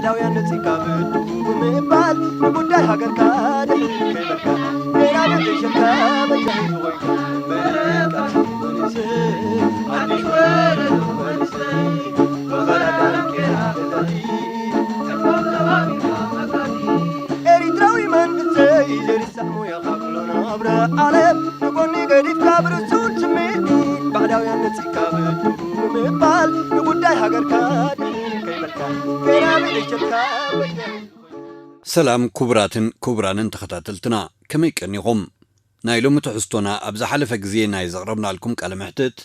ዳውያን ነጺካ ብድኡ ብምባል ንጉዳይ ሃገርካ ድሕር ከይበልካ ሜዳ ብዘይሸካ በጃ ዝኾይካ በቃ መንእሰይ ሓድሽ ወለዶ መንእሰይ ብቐዳዳ ዳንኬራ ገዛቲ ኤሪትራዊ መንእሰይ ዘይርሳዕ ሞያኻ ኩሎ ናብራ ዓለም ንጎኒ ገዲፍካ ብርሱን ስምዒት ባዕዳውያን ነጺካ ብድኡ ብምባል ንጉዳይ ሃገርካ ድሕር ከይበልካ ሜዳ ብዘይሸካ በጃ ሰላም ክቡራትን ክቡራንን ተኸታተልትና፣ ከመይ ቀኒኹም? ናይ ሎሚ ትሕዝቶና ኣብ ዝሓለፈ ግዜ ናይ ዘቕረብናልኩም ቃለ መሕትት፣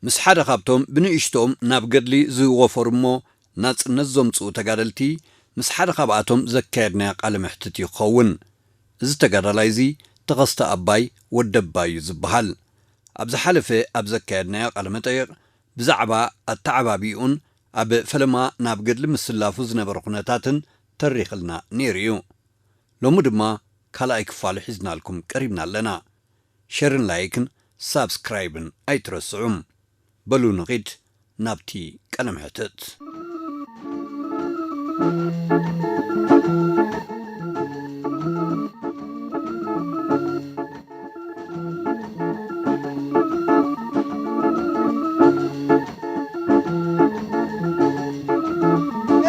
ምስ ሓደ ካብቶም ብንእሽቶኦም ናብ ገድሊ ዝወፈሩ እሞ ናጽነት ዘምጽኡ ተጋደልቲ፣ ምስ ሓደ ካብኣቶም ዘካየድናዮ ቃለ መሕትት እዩ ክኸውን። እዚ ተጋዳላይ እዚ ተኸስተ ኣባይ ወደባይ እዩ ዝበሃል። ኣብ ዝሓለፈ ኣብ ዘካየድናዮ ቃለ መጠይቕ፣ ብዛዕባ ኣተዓባቢኡን ኣብ ፈለማ ናብ ገድሊ ምስላፉ ዝነበረ ኩነታትን ተሪኽልና ነይሩ እዩ። ሎሚ ድማ ካልኣይ ክፋሉ ሒዝናልኩም ቀሪብና ኣለና። ሸርን ላይክን ሳብስክራይብን ኣይትረስዑ። በሉ ንኺድ ናብቲ ቀለምሕትት።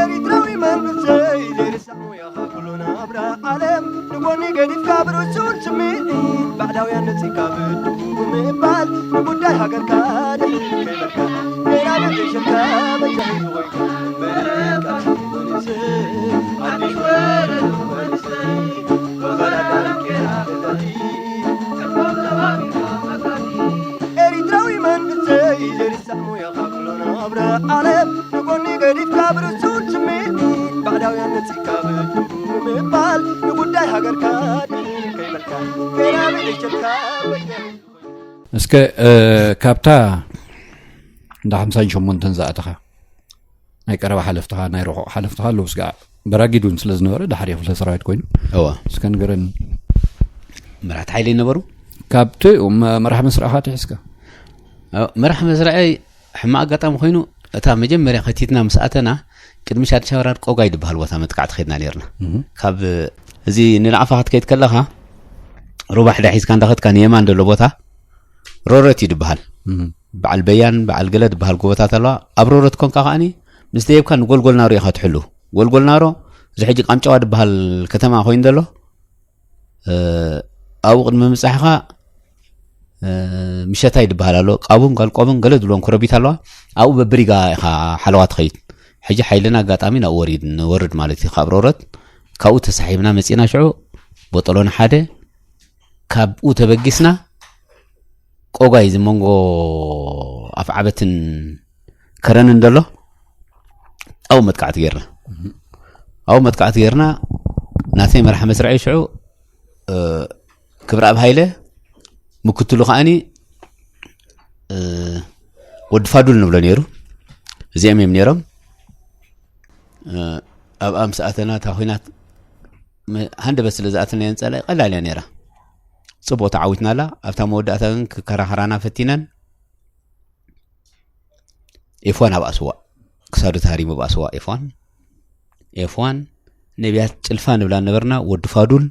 ኤሪትራዊ መንእሰይ ዘይርሳዕ ሞያኻ ኩሉ ናብራ ዓለም ንጎኒ ገዲፍካ ብርሱን ስምዒት ባዕዳውያን ነጺካ ብድኡ ብምባል ንጉዳይ ሃገርካ ድሕር ከይበልካ ሜዳ ብዘይሸካ በጃ ዝኾይካ በቃ መንእሰይ ሓድሽ ወለዶ መንእሰይ ብቐዳዳ ዳንኬራ ገዛቲ ኤሪትራዊ መንእሰይ ዘይርሳዕ ሞያኻ ኩሎ ናብራ ዓለም ንጎኒ ገዲፍካ ብርሱን ስምዒት ባዕዳውያን ነጺካ ብድኡ ብምባል ንጉዳይ ሃገርካ ድሕር ከይበልካ ሜዳ ብዘይሸካ በጃ እስከ እ፣ ካብታ እንዳ ሓምሳን ሸሞንተን ዝኣተኻ ናይ ቀረባ ሓለፍትኻ ናይ ርሑቕ ሓለፍትኻ ኣለዉ ስጋዕ በራጊድ እውን ስለ ዝነበረ ዳሕሪ ክፍለ ሰራዊት ኮይኑ እዋ እስከ ንገረኒ። መራሕቲ ሓይሊ ነበሩ። ካብቲ መ- መራሕ መስራዕኻ ትሒዝካ ኣዎ፣ መራሕ መስራዐይ ሕማቕ ኣጋጣሚ ኮይኑ እታ መጀመርያ ከቲትና ምስ ኣተና ቅድሚ ሻድሻ ወራር ቆጋይ ዝበሃል ቦታ መጥቃዕቲ ከድና ነርና። ካብ እዚ ንናዕፋ ክትከይድ ከለኻ ሩባ ሕዳ ሒዝካ እንዳኸድካ ንየማን ዘሎ ቦታ ሮረት እዩ ዝበሃል። በዓል በያን በዓል ገለ ዝበሃል ጎቦታት ኣለዋ። ኣብ ሮረት ኮንካ ከዓኒ ምስ ደየብካ ንጎልጎል ናሮ ኢኻ ትሕሉ። ጎልጎል ናሮ እዚ ሕጂ ቃምጫዋ ዝበሃል ከተማ ኮይኑ ዘሎ ኣብኡ ቅድሚ ምብጻሕኻ ምሸታይ ዝበሃል ኣሎ። ቃቡን ጓልቆብን ገለ ዝብሎም ኮረቢት ኣለዋ። ኣብኡ በብሪጋ ኢኻ ሓለዋ ትኸይድ። ሕጂ ሓይልና ኣጋጣሚ ናብኡ ወሪድ ንወርድ ማለት እዩ። ካብ ሮረት ካብኡ ተሳሒብና መጺና ሽዑ ቦጠሎኒ ሓደ ካብኡ ተበጊስና ቆጓይ እዚ መንጎ ኣፍዓበትን ከረንን ዘሎ ኣብኡ መጥቃዕቲ ጌርና ኣብኡ መጥቃዕቲ ጌርና ናተይ መርሓ መስርዐይ ሽዑ ክብረኣብ ሃይለ ምክትሉ ከዓኒ ወዲ ፋዱል ንብሎ ነይሩ እዚኦም እዮም ነይሮም ኣብኣ ምስ ኣተና እታ ኹናት ሃንደበት ስለ ዝኣተናየን ጸላኢ ቀላል እያ ነይራ ጽቡቕ ተዓዊትናላ ኣብታ መወዳእታ ግን ክከራኸራና ፈቲነን ኤፍዋን ኣብ ኣስዋእ ክሳዱ ተሃሪሙ ኣብ ኣስዋእ ኤፍዋን ኤፍዋን ነቢያት ጭልፋ ንብላ ነበርና ወዲ ፋዱል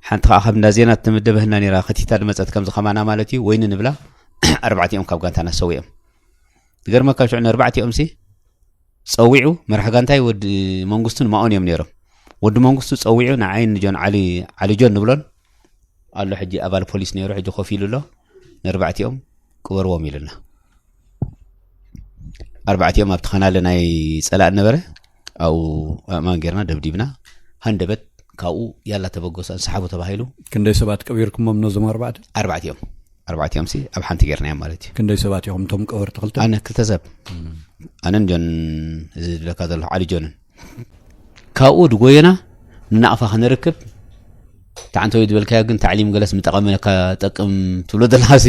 ሓንቲ ከዓ ካብ እንዳ ዜና እትምደበህና ነራ ከቲታ ድመፀት ከምዚ ከማና ማለት እዩ ወይኒ ንብላ ኣርባዕቲኦም ካብ ጋንታና ሰዊኦም ዝገርመካ ሽዑ ንኣርባዕቲኦም ሲ ፀዊዑ መራሕ ጋንታይ ወዲ መንግስቱን ማኦን እዮም ነይሮም ወዲ መንግስቱ ፀዊዑ ንዓይን ንጆን ዓሊ ዓሊ ጆን ንብሎን ኣሎ ሕጂ ኣባል ፖሊስ ነይሩ ሕጂ ኮፍ ኢሉ ኣሎ ንኣርባዕቲኦም ቅበርዎም ኢሉና ኣርባዕቲኦም ኣብቲ ኸናለ ናይ ፀላእ ነበረ ኣብኡ ኣእማን ጌርና ደብዲብና ሃንደበት ካብኡ ያላ ተበገሱ ኣንሰሓቡ ተባሂሉ ክንደይ ሰባት ቀቢርኩሞም ነዞም ኣርባዕተ ኣርባዕቲኦም ኣርባዕቲኦም ሲ ኣብ ሓንቲ ጌርናዮም ማለት እዩ ክንደይ ሰባት ኢኹም እቶም ቀበርቲ ክልተ ኣነ ክልተ ሰብ ኣነን ጆን እዚ ዝብለካ ዘለኹ ዓሊ ጆንን ካብኡ ድጎየና ንናቕፋ ክንርክብ ተዓንተወይ ዝበልካዮ ግን ታዕሊም ገለስ ምጠቐመካ ጠቅም ትብሎ ዘለካ ሲ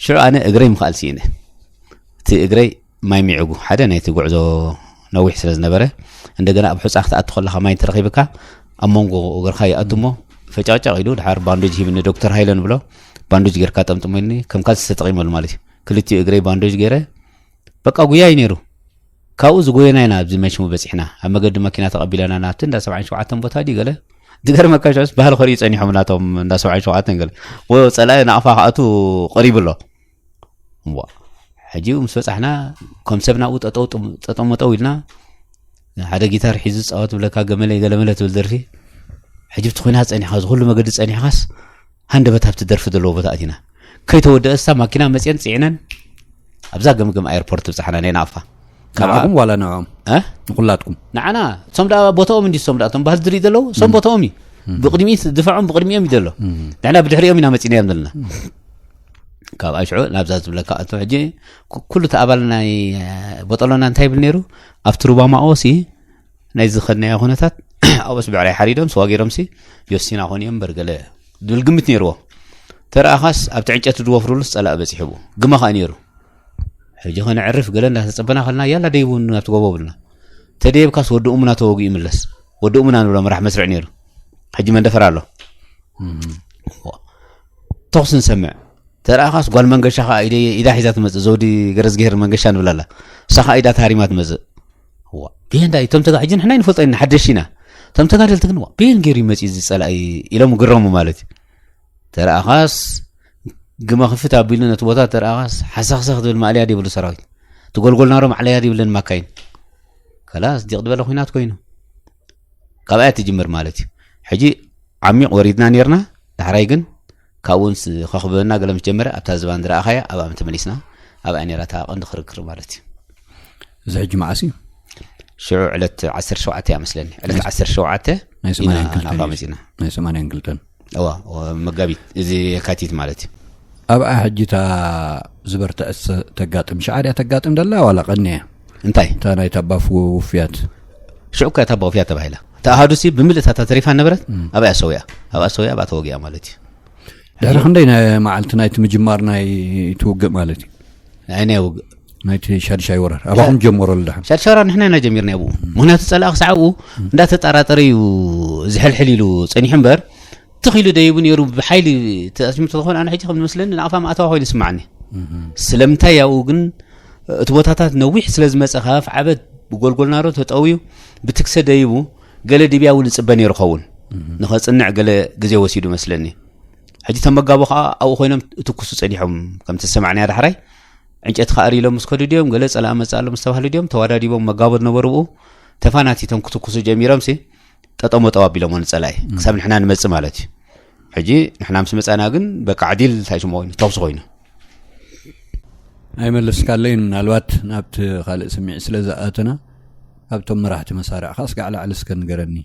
ሽዑ ኣነ እግረይ ምኽኣል ስኢነ እቲ እግረይ ማይ ሚዕጉ ሓደ ናይቲ ጉዕዞ ነዊሕ ስለ ዝነበረ እንደገና ኣብ ሑፃ ክትኣቱ ከለካ ማይ እንተረኺብካ ኣብ መንጎ እግርካ ይኣቱ እሞ ፈጫውጫው ኢሉ ድሓር ባንዶጅ ሂብኒ ዶክተር ሃይለ ንብሎ ባንዶጅ ጌርካ ጠምጥሞ ኢልኒ ከም ካልሲ ተጠቂመሉ ማለት እዩ ክልቲኡ እግረይ ባንዶጅ ገይረ በቃ ጉያ እዩ ነይሩ ካብኡ ዝጎየና ኢና ኣብዚ መሽሙ በፂሕና። ኣብ መገዲ መኪና ተቐቢለና ናብቲ እንዳ ሰብዓን ሸውዓተን ቦታ ድዩ ገለ ዝገርመካ ሽዑስ ባህሊ ከርእዩ ጸኒሖም ናቶም እንዳ ሰብዓን ሸውዓተን ገለ። ወ-፣ ጸላኢ ናቕፋ ክኣቱ ቀሪቡ ኣሎ። እዋ። ሕጂ ምስ በጻሕና ከም ሰብ ናብኡ ጠጠው ጥም-፣ ጠጠው መጠው ኢልና ሓደ ጊታር ሒዙ ዝጻወት ብለካ ገመለይ ገለመለ ትብል ደርፊ። ሕጂ ብቲ ኹናት ጸኒሕካ፣ እዚ ኩሉ መገዲ ጸኒሕካስ ሃንደበት ኣብቲ ደርፊ ዘለዎ ቦታ ኣቲና። ከይተወደአ እሳ ማኪና መጽየን ጽዒነን ኣብዛ ገምገም ኣየርፖርት ብጻሕና ናይ ናቕፋ። ንዓኹም ዋላ ንዕኦም? እ? ንኹላትኩም? ንዓና፣ እሶም ደኣ ቦታኦም እንዲ እሶም ደኣ፣ እቶም ባህል ዝርኢ ዘለዉ፣ እሶም ቦታኦም እዩ። ብቕድሚት ድፋዖም ብቕድሚኦም እዩ ዘሎ። ንሕና ብድሕሪኦም ኢና መጺናዮም ዘለና። ካብ ኣይሽዑ ናብዛ ዝብለካ ኣቶ ሕጂ ኩ-፣ ኩሉ እቲ ኣባል ናይ፣ እ፣ ቦጠሎና እንታይ ይብል ነይሩ? ኣብቲ ሩባ ማኦ ሲ ናይ ዝኸድናዮ ኩነታት ኣብኡስ ብዕራይ ሓሪዶም ስዋ ገይሮምሲ ዮሲና ኾን እዮም እምበር ገለ ዝብል ግምት ነይርዎ። ተረኣኻስ ኣብቲ ዕንጨቲ ዝወፍሩሉስ ጸላእ በጺሑ ብኡ። ግመ ኸኣ ነይሩ። ሕጂ ኸነዕርፍ ገለ እንዳተጸበና ከለና ያላ ደይቡ ናብቲ ጎቦ ብልና። ተደየብካስ ወዲ እሙና ተወጊኡ ይምለስ። ወዲ እሙና ንብሎ መራሕ መስርዕ ነይሩ። ሕጂ መንደፈር ኣሎ። ተኹሲ ንሰምዕ። ተረኣኻስ ጓል መንገሻ ኸኣ ኢደ-፣ ኢዳ ሒዛ ትመጽእ። ዘውዲ ገረዝግሄር መንገሻ ንብላ ኣላ። እሳ ኸኣ ኢዳ ተሃሪማ ትመጽእ። ዋ፣ ብሄን ዳይ፣ እቶም ተጋ-፣ ሕጂ ንሕና ኣይንፈልጦ ኢና፣ ሓደሽቲ ኢና። እቶም ተጋደልቲ ግን፣ ዋ፣ ብሄን ገይሩ ይመጽእ እዚ ጸላኢ ኢሎም ግረሙ ማለት እዩ። ተረኣኻስ ግመ ክፍት ኣቢሉ ነቲ ቦታ ተረኣኻስ ሓሰኽሰኽ ትብል ማእለያ ዘይብሉ ሰራዊት። ትጎልጎል ናሮ ማዕለያ ዘይብለን ማካይን። ከላስ ዲቕ ዝበለ ኹናት ኮይኑ። ካብኣ እያ ትጅምር ማለት እዩ። ሕጂ ዓሚቕ ወሪድና ኔርና፣ ዳሕራይ ግን ካብኡ ስ-፣ ከኽብበና ገለ ምስ ጀመረ፣ ኣብታ ዝባን ዝረኣኻያ ኣብኣ ተመሊስና፣ ኣብኣ ኔራ እታ ቀንዲ ክርክር ማለት እዩ። እዚ ሕጂ መዓስ እዩ? ሽዑ ዕለት ዓሰርተ ሸውዓተ እያ መስለኒ። ዕለት ናይ ዓሰርተ ሸውዓተ ናይ ሰማንያን ኢና ክልተን ናብኣ እዩ። መጺና። ናይ ሰማንያን ክልተን። እዋ፣ እዋ፣ መጋቢት፣ እዚ የካቲት ማለት እዩ። ኣብኣ ሕጂ እታ ዝበርትዐት ሰ-፣ ተጋጥም፣ ሽዓ ድያ ተጋጥም ደላ ዋላ ቀንያ? እንታይ? እታ ናይ ታባ ፍ-፣ ውፍያት። ሽዑ እኮ እያ ታባ ውፍያት ተባሂላ። እታ ኣሃዱሲ ብምልእታ እታ ተሪፋ ነበረት፣ እም። ኣብኣ ሰውያ። ኣብኣ ሰውያ፣ ኣብኣ ተወጊኣ ማለት እዩ። ድሕሪ ክንደይ ናይ መዓልቲ ናይቲ ምጅማር ናይ ትውግእ ማለት እዩ? ናይ ናይ ውግእ። ናይቲ ሻድሻይ ወራር። ኣባኹም ጀመረሉ ደሓን? ሻድሻይ ወራር ንሕና ኢና ጀሚርና ኣብኡ። ምኽንያቱ ጸላኢ ክሳዕ ኣብኡ እንዳተጠራጠረ እዩ ዝሕልሕል ኢሉ ጸኒሑ እምበር፣ ትኽ ኢሉ ደይቡ ነይሩ ብሓይሊ ተኣስሚቱ ተኾነ ኣነ ሕጂ ከም ዝመስለኒ ናቕፋ ማእተዋ ኮይኑ ይስምዓኒ። እህ። ስለምንታይ ኣብኡ ግን እቲ ቦታታት ነዊሕ ስለ ዝመጸ ካብ ዓበት ብጎልጎል ናሮ ተጠውዩ ብትክሰ ደይቡ ገለ ድብያ እውን ይጽበ ነይሩ ኸውን። እህ። ንኸጽንዕ ገለ ግዜ ወሲዱ መስለኒ። ሕጂ ተመጋቦ ኸኣ ኣብኡ ኮይኖም ትኩሱ ጸኒሖም ከም ተሰማዕናያ ዳሕራይ። ዕንጨቲ ኸኣ ሪሎም ምስ ከዱ ድዮም፣ ገለ ጸላኢ መጽእ ኣሎ ምስ ተባህሉ ድዮም፣ ተዋዳዲቦም መጋቦ ዝነበሩ ብኡ ተፋናቲቶም ክትኩሱ ጀሚሮም ሲ ጠጠው መጠው ኣቢሎሞ ንጸላኢ። እም። ክሳብ ንሕና ንመጽእ ማለት እዩ። ሕጂ ንሕና ምስ መጻና ግን በቃ ዓዲል እንታይ ሽሞ ኮይኑ፣ ተኹሲ ኮይኑ። ኣይመለስካለይን ምናልባት ናብቲ ካልእ ስሚዕ ስለ ዝኣተና፣ ኣብቶም መራሕቲ መሳርዕኻስ ጋዕ ላዕሊ እስከ ንገረኒ።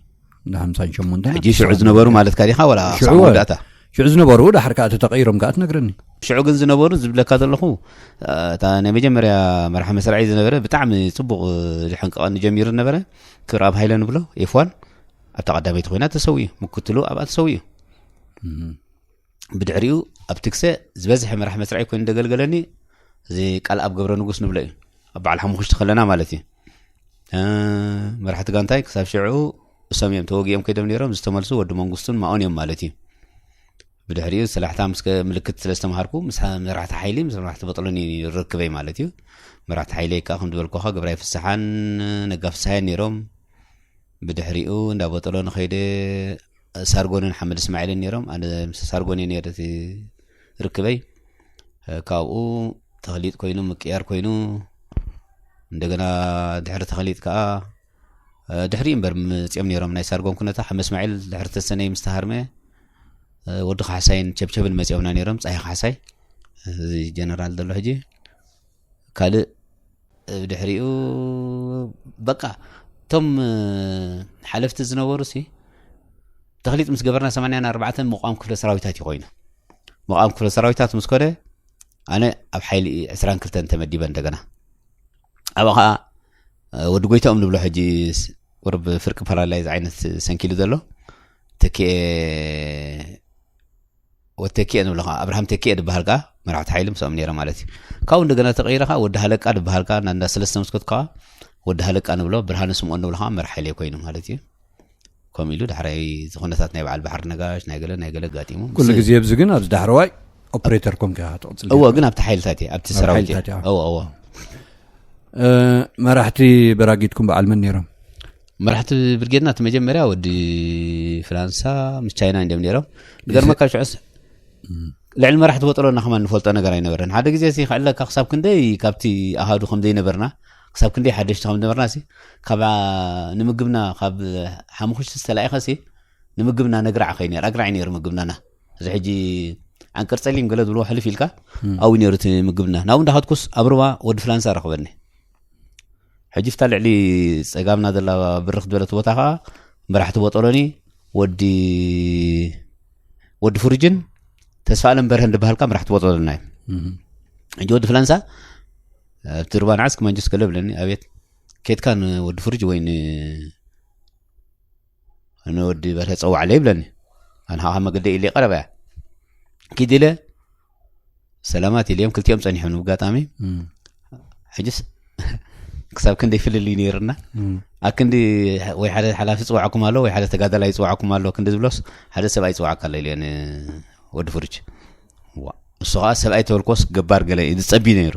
እንዳ ሓምሳን ሸሞንተን ሕጂ ሽዑ ዝነበሩ ማለትካ ዲኻ ወላ ሽዑ ክሳብ ወ-፣ መወዳእታ? ሽዑ ዝነበሩ ዳሕር ከኣ ተተቐይሮም ከኣ ትነግረኒ። ሽዑ ግን ዝነበሩ ዝብለካ ዘለኹ፣ እታ ናይ መጀመርያ መራሒ መስርዐይ ዝነበረ ብጣዕሚ ጽቡቕ ዝሕንቀቐኒ ጀሚሩ ዝነበረ ክብረኣብ ሃይለ ንብሎ፣ ኤፍ ዋን፣ ኣብታ ቀዳመይቲ ኮይና ተሰዊኡ፣ ምክትሉ ኣብኣ ተሰዊኡ። እም። ብድሕሪኡ ኣብ ትግሰ ዝበዝሐ መራሕ መስርዐይ ኮይኑ ዘገልገለኒ እዚ ቃልኣብ ገብረ ንጉስ ንብሎ እዩ። ኣብ በዓል ሓሙኽሽቲ ከለና ማለት እዩ። እ፣ መራሕቲ ጋንታይ ክሳብ ሽዑ እሶም እዮም ተወጊኦም ከይዶም ነይሮም፣ ዝተመልሱ ወዲ መንግስቱን ማኦን እዮም ማለት እዩ። ብድሕሪኡ ሰላሕታ ምስ ከ-፣ ምልክት ስለ ዝተምሃርኩ፣ ምስ ሓ-፣ መራሕቲ ሓይሊ፣ ምስ መራሕቲ በጥሎን እዩ ርክበይ ማለት እዩ። መራሕቲ ሓይለይ ከኣ ከም ዝበልኩኻ፣ ገብራይ ፍስሓን ነጋ ፍስሓየን ነይሮም። ብድሕሪኡ እንዳ በጠሎ ንኸይደ ሳርጎንን ሓመድ እስማዒልን ነይሮም። ኣነ ምስ ሳርጎን እየ ነይረ እቲ ርክበይ። እ፣ ካብኡ ተኽሊጥ ኮይኑ፣ ምቅያር ኮይኑ፣ እንደገና ድሕሪ ተኽሊጥ ከኣ፣ እ፣ ድሕሪ እምበር መጺኦም ነይሮም። ናይ ሳርጎን ኩነታ ሓመድ እስማዒል ድሕሪ ተሰነይ ምስ ተሃርመ፣ እ፣ ወዲ ካሕሳይን ቸብቸብን መጺኦምና ነይሮም። ጸሃይ ካሕሳይ፣ እዚ ጀነራል ዘሎ ሕጂ። ካልእ ብድሕሪኡ በቃ እቶም ሓለፍቲ ዝነበሩ ሲ ተኽሊጥ ምስ ገበርና ሰማንያን ኣርባዕተን ምቋም ክፍለ ሰራዊታት እዩ ኮይኑ። ምቋም ክፍለ ሰራዊታት ምስ ኮደ ኣነ ኣብ ሓይሊ ዕስራን ክልተን ተመዲበ እንደገና። ኣብኣ ኸዓ ወዲ ጎይታኦም ንብሎ ሕጂ ቁርብ ፍርቂ ፓራላይዝ ዓይነት ሰንኪሉ ዘሎ ተኪኤ ወተኪኤ ንብሎ ከዓ ኣብርሃም ተኪኤ ዝበሃል ከዓ መራሕቲ ሓይሊ ምስኦም ነይረ ማለት እዩ። ካብኡ እንደገና ተቐይረ ከዓ ወዲ ሃለቃ ዝበሃል ከዓ እንዳ ሰለስተ መስኮት ከዓ ወዲ ሃለቃ ንብሎ ብርሃነ ስምኦን ንብሎ ከዓ መራሕ ሓይሊ ኮይኑ ማለት እዩ። ከምኡ ኢሉ ዳሕራይ ዝኾነታት ናይ በዓል ባሕሪ ነጋሽ ናይ ገለ ናይ ገለ ኣጋጢሙ ኩሉ ምስ ግዜ ኣብዚ ግን ኣብዚ ዳሕረዋይ ኦፕሬተር ኮንካ ኢኻ ትቕጽል እወ ነይርካ። ግን ኣብቲ ሓይልታት እየ ኣብቲ ኣብ ሰራዊት እየ ሓይልታት እያ። እወ እወ መራሕቲ በራጊድኩም በዓል መን ነይሮም? መራሕቲ ብርጌድና እቲ መጀመርያ ወዲ ፍራንሳ ምስ ቻይና እንዲም ነይሮም። ንገርመካ ሽዑስ ልዕሊ መራሕቲ ቦጠሎና ከማን ንፈልጦ ነገር ኣይነበረን። ሓደ ግዜ ሲ ክዕለካ ክሳብ ክንደይ ካብቲ ኣሃዱ ከም ዘይነበርና፣ ክሳብ ክንደይ ሓደሽቲ ከም ነበርና ሲ ካብ ንምግብና ካብ ሓሙኽሽቲ ዝተላኢኸ ሲ ንምግብና ነግራዕ ከይ ነይር ኣግራዕ ነይሩ ምግብናና። እዚ ሕጂ ዓንቀር ጸሊም ገለ ዝብሎ ሕልፍ ኢልካ ኣብኡ ነይሩ እቲ ምግብና። ናብኡ እንዳኸድኩስ ኣብ ሩባ ወዲ ፍላንሳ ረኽበኒ። ሕጂ ፍታ ልዕሊ ጸጋምና ዘላ ብርኽ ዝበለት ቦታ ከዓ መራሕቲ ቦጠሎኒ ወዲ ወዲ ፍርጅን ተስፋ ኣለም በርሀን ዝበሃልካ መራሕቲ ቦጠሎና እዩ። ሕጂ ወዲ ፍላንሳ ኣብቲ ሩባ ንዓስ ክመንጅስ ከሎ ብለኒ ኣቤት ኬትካ ንወዲ ፍርጅ ወይ ን- ንወዲ በርሀ ጸዋዕለ ይብለኒ። ኣነ ከዓ መገደ ኢለ ቀረበ እያ ኪድ ኢለ ሰላማት ኢልዮም ክልቲኦም ጸኒሖም ብጋጣሚ። ሕጅስ ክሳብ ክንደይ ፍልልይ ነይርና። ኣክንዲ ወይ ሓደ ሓላፊ ይፅዋዕኩም ኣሎ ወይ ሓደ ተጋዳላይ ይፅዋዕኩም ኣሎ ክንዲ ዝብሎስ ሓደ ሰብኣይ ይፅዋዕካ ኣሎ ኢልዮ ንወዲ ፍርጅ። እሱ ከዓ ሰብኣይ ተበልኮስ ገባር ገለ እዩ ዝፀቢ ነይሩ።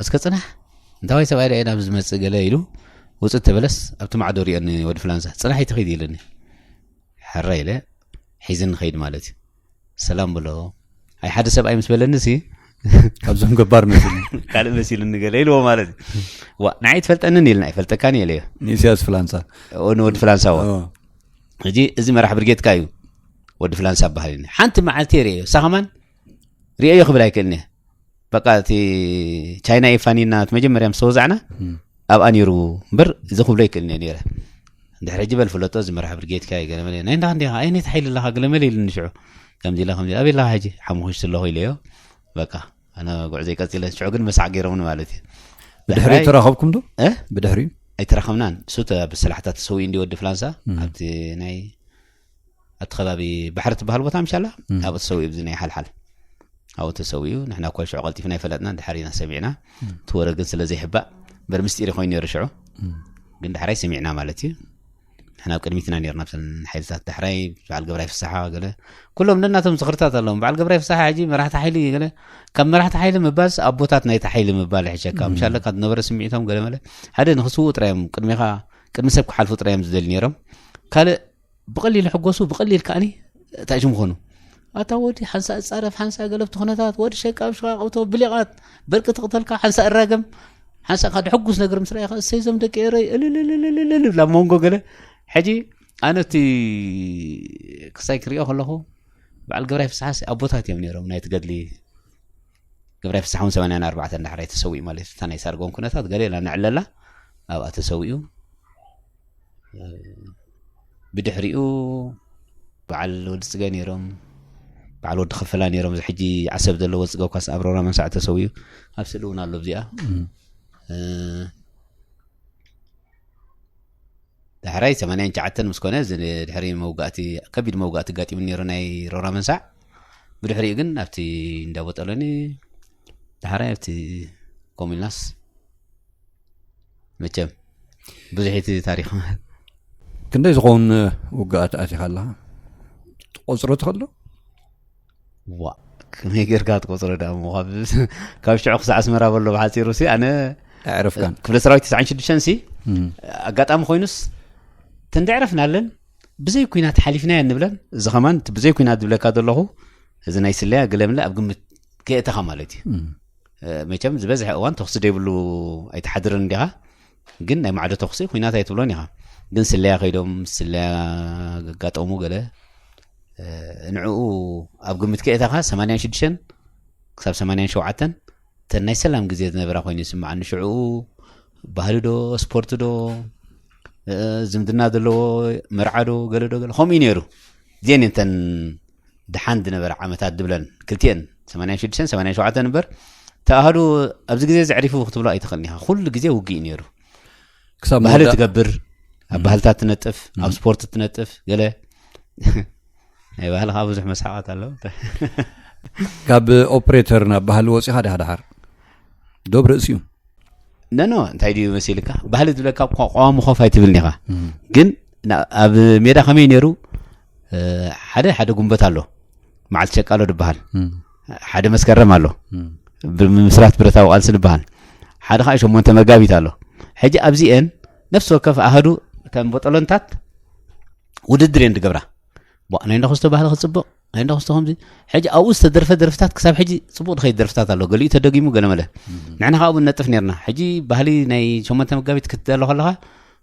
እስከ ፅናሕ እንታዋይ ሰብኣይ ዳ ናብ ዝመፅእ ገለ ኢሉ ውፅእ ተበለስ ኣብቲ ማዕዶ ሪኦ ንወዲ ፍላንሳ ፅናሕ ይትኸይድ ኢለኒ። ሕረ ኢለ ሒዝኒ ኸይድ ማለት እዩ። ሰላም ብሎ ኣይ ሓደ ሰብኣይ ምስ በለኒ ሲ ካብዞም ገባር መሲሉ ካልእ መሲሉኒ ገለ ኢልዎ ማለት እዩ። ዋ ንዓይ ትፈልጠንን ኢልና ኣይፈልጠካን እየ ኢለዮ። ንኢሳያስ ፍላንሳ ንወዲ ፍላንሳ ዋ ሕጂ እዚ መራሕ ብርጌድካ እዩ ወዲ ፍላንሳ በሃል ኢልኒ። ሓንቲ መዓልቲ የርእዮ እሳ ከማን ርእዮ ክብል ኣይክእልን እየ። በቃ እቲ ቻይና የፋኒና እቲ መጀመርያ ምስ ተወዛዕና ኣብኣ ነይሩ እምበር እዚ ክብሎ ይክእል እየ ነይረ። እንድሕር ሕጂ በል ፍለጦ እዚ መራሕ ብርጌድካ እዩ ገለመለ ናይ እንዳ ክንዲኻ ኣይ ነቲ ሓይሊ ኣለኻ ገለመለ ኢሉኒ ሽዑ ከምዚ ኢለ ከምዚ ኣበይ ኣለኻ ሕጂ ሓሙኽሽቲ ኣለኹ ኢለዮ። በቃ ኣነ ጉዕዞ ይቀፂለ ሽዑ ግን መሳዕ ገይሮምኒ ማለት እዩ። ብድሕሪ ተራኸብኩም ዶ? እ? ብድሕሪ ኣይተራኸብናን። እሱ ተ- ብሰላሕታ ተሰዊኡ እንዲ ወዲ ፍላንሳ ኣብቲ ናይ ኣብቲ ከባቢ ባሕሪ ትበሃል ቦታ ምሻላ ኣብኡ ተሰዊኡ ብዚ ናይ ሓልሓል ኣብኡ ተሰዊኡ። ንሕና እኳ ሽዑ ቀልጢፍና ኣይፈለጥና ድሓር ኢና ሰሚዕና። እቲ ወረ ግን ስለ ዘይሕባእ በር ምስጢር ኮይኑ ነይሩ ሽዑ ግን ዳሕራይ ሰሚዕና ማለት እዩ። ንሕና ኣብ ቅድሚትና ነርና ብተን ሓይልታት ዳሕራይ በዓል ገብራይ ፍሳሓ ገለ ኩሎም ነናቶም ዝኽርታት ኣለዎም። በዓል ገብራይ ፍሳሓ ሕጂ መራሕቲ ሓይሊ ገለ ካብ መራሕቲ ሓይሊ ምባልስ ኣቦታት ናይቲ ሓይሊ ምባል ይሕሸካ። ምሻለ ካብ ዝነበረ ስምዒቶም ገለ መለ ሓደ ንክስውኡ ጥራዮም ቅድሚኻ ቅድሚ ሰብ ክሓልፉ ጥራዮም ዝደሊ ነይሮም። ካልእ ብቐሊል ሕጎሱ ብቐሊል ከዓኒ ታሽሙ ኾኑ ኣታ ወዲ ሓንሳ እጻረፍ ሓንሳ ገለብቲ ኩነታት ወዲ ሸቃብ ሽቃቅ ብቶ ብሊቓት በርቂ ትቕተልካ ሓንሳ እራገም ሓንሳ ካድ ሕጉስ ነገር ምስ ረኣኻ እሰይ ዞም ደቂ ኤረይ እልልልልልልል ኣብ መንጎ ገለ ሕጂ ኣነ እቲ ክሳይ ክሪኦ ከለኹ በዓል ገብራይ ፍስሓስ ኣቦታት እዮም ነይሮም ናይ ትገድሊ ገብራይ ፍስሓ እውን ሰማንያን ኣርባዕተን ዳሕራይ ተሰዊኡ ማለት እዩ። እታ ናይ ሳርጎን ኩነታት ገለ ኢላ ነዕለላ ኣብኣ ተሰዊኡ ብድሕሪኡ በዓል ወዲ ፅገ ነይሮም በዓል ወዲ ከፈላ ነይሮም እዚ ሕጂ ዓሰብ ዘለዎ ፅገ ኳስ ኣብ ሮራ መንሳዕ ተሰዊኡ ኣብ ስእሊ እውን ኣሎ እዚኣ ዳሕራይ ሰማንያን ትሽዓተን ምስ ኮነ ድሕሪ መውጋእቲ ከቢድ መውጋእቲ ኣጋጢሙ ነይሩ ናይ ሮራ መንሳዕ ብድሕሪኡ ግን ኣብቲ እንዳቦጠሎኒ ዳሕራይ ኣብቲ ኮሚልናስ መቸም ብዙሕ እቲ ታሪክ ክንደይ ዝኸውን ውግኣት ኣቲኻ ኣለኻ ትቆፅሮ ትኽእል ዶ? ዋ ከመይ ጌርካ ትቆፅሮ ዳ እሞ ካብ ሽዑ ክሳዕ ኣስመራ በሎ ብሓፂሩ ሲ ኣነ ኣዕረፍካን ክፍለ ሰራዊት ተስዓን ሽዱሽተን ሲ ኣጋጣሚ ኮይኑስ ተንደዕረፍናለን ብዘይ ኩናት ሓሊፍናዮ ንብለን እዚ ከማን እቲ ብዘይ ኩናት ዝብለካ ዘለኹ እዚ ናይ ስለያ ገለምለ ኣብ ግምት ከየእተኻ ማለት እዩ መቸም ዝበዝሐ እዋን ተኽሲ ዘይብሉ ኣይትሓድርን እንዲኻ ግን ናይ ማዕዶ ተኽሲ ኩናት ኣይትብሎን ኢኻ ግን ስለያ ከይዶም ስለያ ገጋጠሙ ገለ ንዕኡ ኣብ ግምት ከእተኻ ሰማንያን ሽዱሽተን ክሳብ ሰማንያን ሸውዓተን እተን ናይ ሰላም ግዜ ዝነበራ ኮይኑ ይስምዓኒ ሽዕኡ ባህሊ ዶ ስፖርት ዶ ዝምድና ዘለዎ መርዓ ዶ ገለ ዶ ገለ ከምኡ እዩ ነይሩ እዚአን እተን ደሓን ዝነበረ ዓመታት ዝብለን ክልቲአን ሰማንያን ሽዱሽተን ሰማንያን ሸውዓተን እምበር ተኣሃዱ ኣብዚ ግዜ ዘዕሪፉ ክትብሎ ኣይትኽእልን ኢኻ ኩሉ ግዜ ውግእ እዩ ነይሩ ክሳብ ባህሊ መወዳእ- ትገብር ኣብ ባህልታት ትነጥፍ ኣብ ስፖርት ትነጥፍ ገለ ናይ ባህሊ ከዓ ብዙሕ መስሓቃት ኣለዉ ካብ ኦፕሬተር ናብ ባህሊ ወፂኻ ዲኻ ድሓር ዶብ ርእሲ እዩ ነኖ እንታይ ድዩ መሲልካ ባህሊ ዝብለካ እኳ ቀዋሚ ኮፍ ኣይትብልን ኢኻ ግን ና- ኣብ ሜዳ ከመይ ነይሩ እ፣ ሓደ ሓደ ጉንበት ኣሎ መዓልቲ ሸቃሎ ዝበሃል ሓደ መስከረም ኣሎ ብምስራት ብረታዊ ቃልሲ ዝበሃል ሓደ ከዓ ሸሞንተ መጋቢት ኣሎ። ሕጂ ኣብዚኤን ነፍሲ ወከፍ ኣሃዱ እተን ቦጠሎንታት ውድድር እየን ዝገብራ። ቧ፣ ናይ እንዳኹስቶ ባህሊ ክፅብቕ፣ ናይ እንዳኹስቶ ከምዚ። ሕጂ ኣብኡ ዝተደርፈ ደርፍታት ክሳብ ሕጂ ፅቡቕ ዝኸይድ ደርፍታት ኣሎ። ገሊኡ ተደጊሙ፣ ገለ መለ። ንሕና ካብኡ ንነጥፍ ነርና። ሕጂ ባህሊ ናይ ሸሞንተ መጋቢት ክትደሎ ከለኻ፣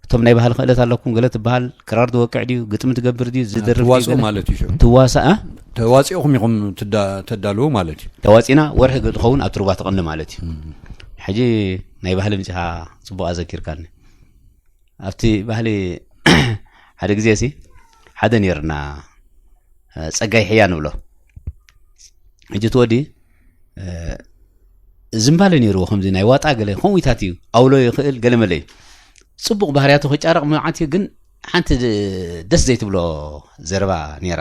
እቶም ናይ ባህሊ ክእለት ኣለኩም ገለ ትበሃል፣ ክራር ትወቅዕ ድዩ፣ ግጥሚ ትገብር ድዩ፣ ዝደርፍ ድዩ፣ ትዋስኡ ገለ ማለት እዩ ሽዑ። ትዋሳእ፣ እ? ተዋፂኦኹም ኢኹም ትዳ-፣ ተዳልዉ ማለት እዩ። ተዋፂና ወርሒ ዝኸውን ኣብ ትሩባ ትቕኒ ማለት እዩ። ሕጂ ናይ ባህሊ ምፂኻ ፅቡቕ ኣዘኪርካኒ። ኣብቲ ባህሊ ሓደ ግዜ ሲ ሓደ ነይርና፣ እ፣ ጸጋይ ሕያ ንብሎ። ሕጂ እቲ ወዲ፣ እ፣ ዝምባለ ነይርዎ፣ ከምዚ ናይ ዋጣ ገለ ከምኡታት እዩ፣ ኣውሎ ይኽእል ገለ መለ እዩ። ጽቡቕ ባህርያቱ ክጫረቕ መዓት እዩ፣ ግን ሓንቲ ድ-፣ ደስ ዘይትብሎ ዘረባ ነይራ።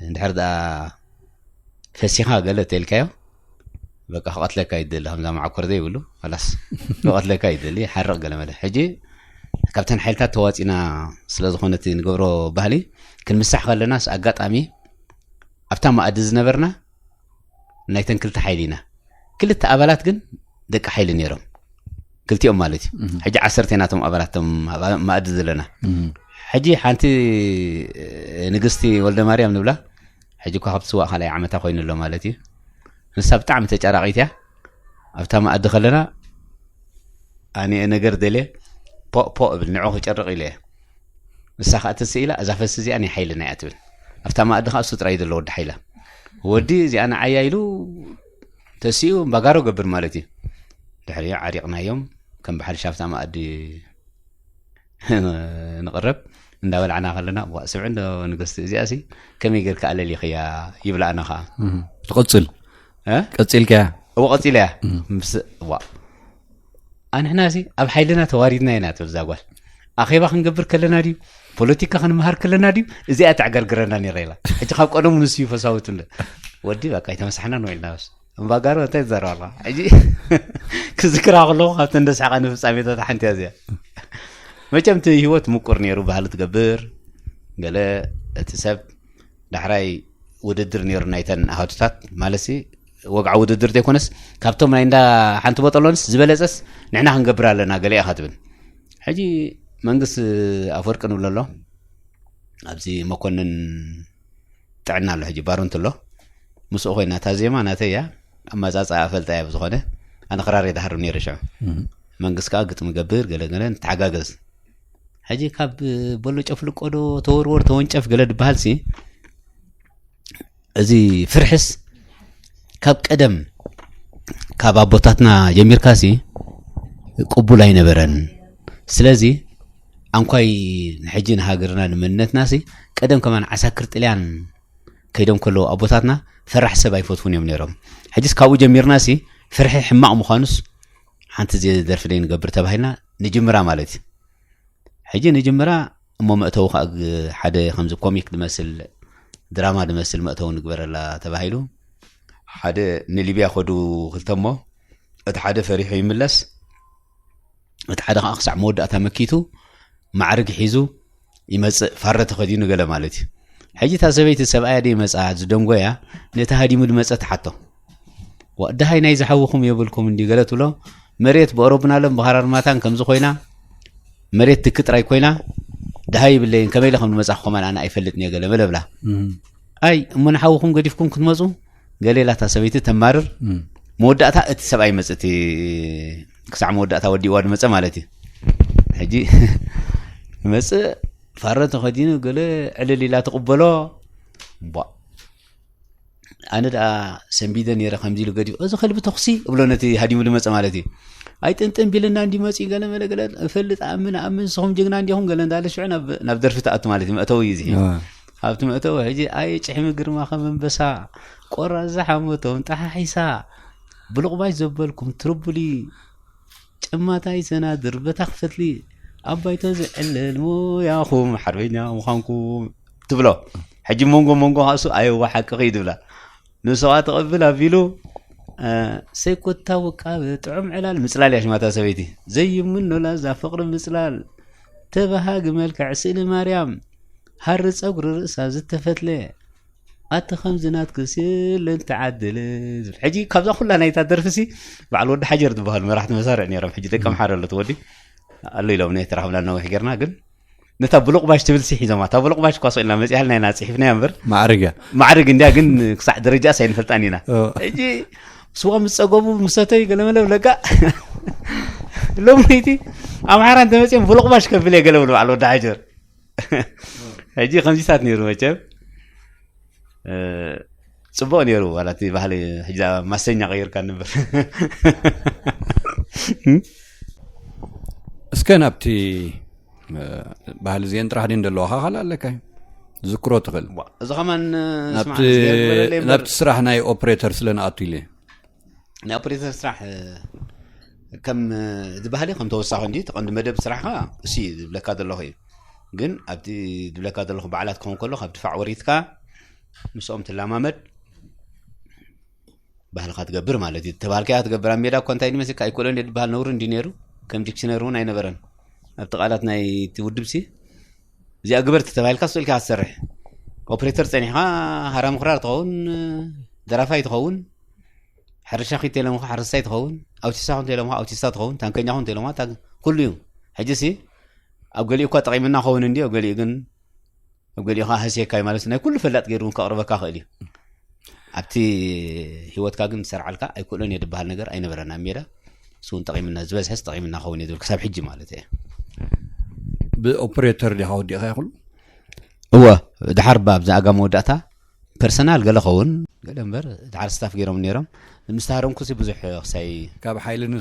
እንድሕር ደኣ ፈሲኻ ገለ ተልካዮ፣ በቃ ክቐትለካ ይደሊ፣ ከምዛ መዓኮር ዘይብሉ፣ ኸላስ፣ ክቐትለካ ይደሊ፣ ሓርቕ ገለ መለ። ሕጂ ካብተን ሓይልታት ተዋፂና ስለ ዝኾነ እቲ ንገብሮ ባህሊ ክንምሳሕ ከለናስ፣ ኣጋጣሚ ኣብታ መኣዲ ዝነበርና ናይተን ክልተ ሓይሊ ኢና። ክልተ ኣባላት ግን ደቂ ሓይሊ ነይሮም። ክልቲኦም ማለት እዩ። እህ። ሕጂ ዓሰርተ ናቶም ኣባላት፣ እቶም ኣብ መኣዲ ዘለና። እህ። ሕጂ ሓንቲ፣ እ፣ ንግስቲ ወልደ ማርያም ንብላ፣ ሕጂ እኳ ካብቲ ስዋእ ካልኣይ ዓመታ ኮይኑ ኣሎ ማለት እዩ። ንሳ ብጣዕሚ ተጫራቒት እያ። ኣብታ መኣዲ ከለና፣ ኣነ ነገር ደልየ፣ ፖእ ፖእ እብል፣ ንዑ ክጨርቕ ኢለ እየ። ንሳ ኸኣ ትስእ ኢላ፣ "እዛ ፈሲ እዚኣ ናይ ሓይልና እያ" ትብል። ኣብታ መኣዲ ኸኣ እሱ ጥራይ ዘሎ ወዲ ሓይላ። ወዲ እዚኣ ንዓያ ኢሉ ተሲኡ እምባጋሮ ገብር ማለት እዩ። ድሕሪኡ ዓሪቕናዮም፣ ከም ብሓድሽ ኣብታ መኣዲ ንቕረብ። እንዳበላዕና ከለና፣ "ዋ፣ ስምዒ እንዶ ንግስቲ፣ እዚኣሲ ከመይ ጌርካ ኣለሊኽያ?" ይብላኣና ኸኣ። እህ፣ ትቕጽል? እ? ቀጺልካያ? እወ፣ ቀጺለያ። እህ። ምስ፣ ዋ፣ ኣንሕናሲ ኣብ ሓይልና ተዋሪድና ኢና ትብል እዛ ጓል። ኣኼባ ክንገብር ከለና ድዩ፣ ፖለቲካ ክንመሃር ከለና ድዩ፣ እዚኣ ተዕገርግረና ነይራ ኢላ። ሕጂ ካብ ቀደሙ ንሱ እዩ ፈሳዊት እንደ ወዲ፣ በቃ ኣይተመሳሕናን ውዒልና። በስ እምባጋሮ እንታይ ትዛረብ ኣለኻ? ሕጂ ክዝክራ ከለኹ ካብተን ደስሓቓኒ ፍጻሜታት ሓንቲ እያ እዚኣ። መቸም እቲ ህይወት ምቁር ነይሩ፣ ባህሊ ትገብር፣ ገለ እቲ ሰብ ዳሕራይ ውድድር ነይሩ ናይተን ኣሃዱታት፣ ማለትሲ ወግዓዊ ውድድር ዘይኮነስ፣ ካብቶም ናይ እንዳ ሓንቲ ቦጠሎንስ ዝበለጸስ ንሕና ክንገብር ኣለና ገለ ኢኻ ትብል። ሕጂ መንግስቲ ኣፈወርቂ ንብሎ ኣሎ፣ ኣብዚ መኮንን ጥዕና ኣሎ፣ ሕጂ ባሮንት ኣሎ፣ ምስኡ ኮይና፣ እታ ዜማ ናተይ እያ፣ ኣመጻጽኣ እፈልጣ እያ፣ ብዝኾነ ኣነ ክራር እየ ዝሃርም ነይረ ሽዑ። እህ። መንግስቲ ከኣ ግጥሚ ገብር፣ ገለ ገለ ንተሓጋገዝ። ሕጂ ካብ በሎ ጨፍልቆ ዶ ተወርወር ተወንጨፍ ገለ ዝበሃልሲ፣ እዚ ፍርሕስ ካብ ቀደም ካብ ኣቦታትና ጀሚርካሲ ቅቡል ኣይነበረን። ስለዚ ኣንኳይ ንሕጂ ንሃገርና ንመንነትናሲ ቀደም ከማን ዓሳክር ጥልያን ከይዶም ከለዉ ኣቦታትና ፈራሕ ሰብ ኣይፈትዉን እዮም ነይሮም። ሕጂስ ካብኡ ጀሚርናሲ ፍርሒ ሕማቕ ምዃኑስ ሓንቲ ዜ-፣ ደርፊ ደይ ንገብር ተባሂልና ንጅምራ ማለት እዩ። ሕጂ ንጅምራ እሞ መእተዊ ከኣ ግ-፣ ሓደ ከምዚ ኮሚክ ዝመስል፣ ድራማ ዝመስል መእተዊ ንግበረላ ተባሂሉ። ሓደ ንሊብያ ከዱ ክልተ እሞ፣ እቲ ሓደ ፈሪሑ ይምለስ፣ እቲ ሓደ ከኣ ክሳዕ መወዳእታ መኪቱ ማዕርግ ሒዙ ይመጽእ፣ ፋረ ተኸዲኑ ገለ ማለት እዩ። ሕጂ እታ ሰበይቲ ሰብኣያ ደይ መጻ ዝደንጎያ፣ ነቲ ሃዲሙ ዝመጸ ትሓቶ። ዋ፣ ደሃይ ናይ ዝሓውኹም የብልኩም እንዲ ገለ ትብሎ፣ መሬት ብኦሮብናለን ብኻራርማታን ከምዚ ኮይና፣ መሬት ትኪ ጥራይ ኮይና፣ ደሃይ ይብለይን፣ ከመይ ኢለ ከም ዝመጻኹ ከማን ኣነ ኣይፈልጥን እየ ገለ መለ ብላ። እም። ኣይ፣ እሞ ንሓውኹም ገዲፍኩም ክትመጹ? ገለ ኢላ እታ ሰበይቲ ተማርር። እም። መወዳእታ እቲ ሰብኣይ ይመጽእ፣ እቲ ክሳዕ መወዳእታ ወዲእዋ ዝመጸ ማለት እዩ። ሕጂ ይመጽእ፣ ፋረ ተኸዲኑ ገለ ዕልል ኢላ ትቕበሎ። ቧ። ኣነ ደኣ ሰንቢደ ነይረ ከምዚ ኢሉ ገዲፉ፣ "እዚ ከልቢ ተኹሲ" እብሎ ነቲ ሃዲሙ ዝመጸ ማለት እዩ። "ኣይጥንጥን ቢልና እንዲ መጺኡ ገለ መለ ገለ፣ እፈልጥ፣ ኣምን፣ ኣምን፣ ንስኹም ጅግና እንዲኹም" ገለ እንዳለ ሽዑ ናብ፣ ናብ ደርፊ ትኣቱ ማለት እዩ። መእተዊ እዩ እዚ። ኣዋ። ኣብቲ መእተዊ ሕጂ፣ "ኣየ ጭሕሚ ግርማ ከም ኣንበሳ፣ ቆራስ ዝሓመቶም ጠሓሒሳ፣ ብሉቕባይ ዘበልኩም ትርቡሊ፣ ጨማታይ ሰናድር በታ ክፈትሊ፣ ኣብ ባይቶ ዝዕልል ሞያኹም ሓርበኛ ምዃንኩም" ትብሎ። ሕጂ መንጎ መንጎ ኻሱ፣ "ኣየዋ ሓቅኺ" ትብላ። ንስኻ ትቕብል ኣቢሉ፣ እ፣ "ሰይኮታ ውቃበ ጥዑም ዕላል" ምጽላል እያ ሽማታ ሰበይቲ። "ዘይምኖ ላዛ ፍቕሪ ምጽላል፣ ተበሃጊ መልክዕ ስእሊ ማርያም፣ ሃሪ ጸጉሪ ርእሳ ዝተፈትለ፣ ኣቲ ከምዚ ናትክስ የለን ተዓደለ ዝብል። ሕጂ ካብዛ ኩላ ናይታ ደርፊ ሲ በዓል ወዲ ሓጀር ዝበሃሉ መራሕቲ መሳርዕ ነይሮም። ሕጂ ደቂ ኣምሓራ ኣሎ እቲ ወዲ ኣሎ ኢሎም፣ ናይ ተራኽብና ነዊሕ ጌርና፣ ግን ነታ ብሉቕ ባሽ ትብል ሲ ሒዞማ። እታ ብሉቕ ባሽ እኳ ስቕ ኢልና መጺኣልና ኢና፣ ጽሒፍናያ እምበር። ማዕርግ እያ። ማዕርግ እንድያ፣ ግን ክሳዕ ደረጃስ ኣይንፈልጣን ኢና። ኦ። ሕጂ ስዋ ምስ ጸገቡ፣ ምስ ሰተዩ ገለመለ ብለካ። ሎምይቲ ኣምሓራ እንተመጺኦም ብሉቕ ባሽ ከብል እየ ገለ ብሉ በዓል ወዲ ሓጀር። ሕጂ ከምዚታት ነይሩ መቸም። እ፣ ጽቡቕ ነይሩ ዋላ እቲ ባህሊ። ሕጂ ማሰኛ ቀይርካ ንበር። እስከ ናብቲ፣ እ፣ ባህሊ እዚአን ጥራሕ ድን ዘለዋኻ ካልእ ኣለካ እዩ? ዝክሮ ትኽእል። ዋ፣ እዚ ኸማን፣ እ፣ ናብቲ፣ ስማዕ፣ ዝገርም በለለይ እምበር ናብቲ ስራሕ ናይ ኦፕሬተር ስለ ንኣቱ ኢለ። ናይ ኦፕሬተር ስራሕ፣ እ፣ ከም፣ እ፣ እቲ ባህሊ ከም ተወሳኺ እንዲ፣ እቲ ቀንዲ መደብ ስራሕኻ እሱ እዩ ዝብለካ ዘለኹ እዩ። ግን ኣብቲ ዝብለካ ዘለኹ በዓላት ክኸውን ከሎ፣ ካብ ድፋዕ ወሪድካ ምስኦም ትላማመድ፣ ባህልኻ ትገብር ማለት እዩ። ተባልካያ ትገብር። ኣብ ሜዳ እኮ እንታይ ንመስልካ ኣይክእሎን እየ ዝበሃል ነውሪ እንዲ ነይሩ፣ ከም ዲክሽነሪ እውን ኣይነበረን። ኣብቲ ቃላት ናይ እቲ ውድብ ሲ፣ እዚኣ ግበር ተተባሂልካ ስእልካ ትሰርሕ። ኦፕሬተር ጸኒሕካ ሃራ ምኽራር ትኸውን፣ ደራፋይ ትኸውን፣ ሕርሻ ኪድ ተይሎምኻ ሓረስታይ ትኸውን፣ ኣውቲስታ ኹን ተይሎምኻ ኣውቲስታ ትኸውን፣ ታንከኛ ኹን ተይሎምኻ ታን-፣ ኩሉ እዩ። ሕጂ ሲ ኣብ ገሊኡ እኳ ጠቒምና ኸውን እንዲ፣ ኣብ ገሊኡ ግን፣ ኣብ ገሊኡ ኸዓ ሃስየካ እዩ ማለት፣ ናይ ኩሉ ፈላጥ ገይሩ እውን ከቕርበካ ይኽእል እዩ። ኣብቲ ህይወትካ ግን ዝሰርዓልካ ኣይክእሎን እየ ዝበሃል ነገር ኣይነበረን ኣብ ሜዳ። እሱ እውን ጠቒምና፣ ዝበዝሐስ ጠቒምና ኸውን እየ ዝብል ክሳብ ሕጂ ማለት እየ። ብኦፕሬተር ዲኻ ወዲእኻ ይኽሉ? እወ፣ ድሓር ባ ኣብዛ ኣጋ መወዳእታ ፐርሰናል ገለ ኸውን፣ ገለ እምበር ድሓር ስታፍ ገይሮም ነይሮም። ምስ ተሃረምኩ ሲ ብዙሕ ክሳይ ካብ ሓይልን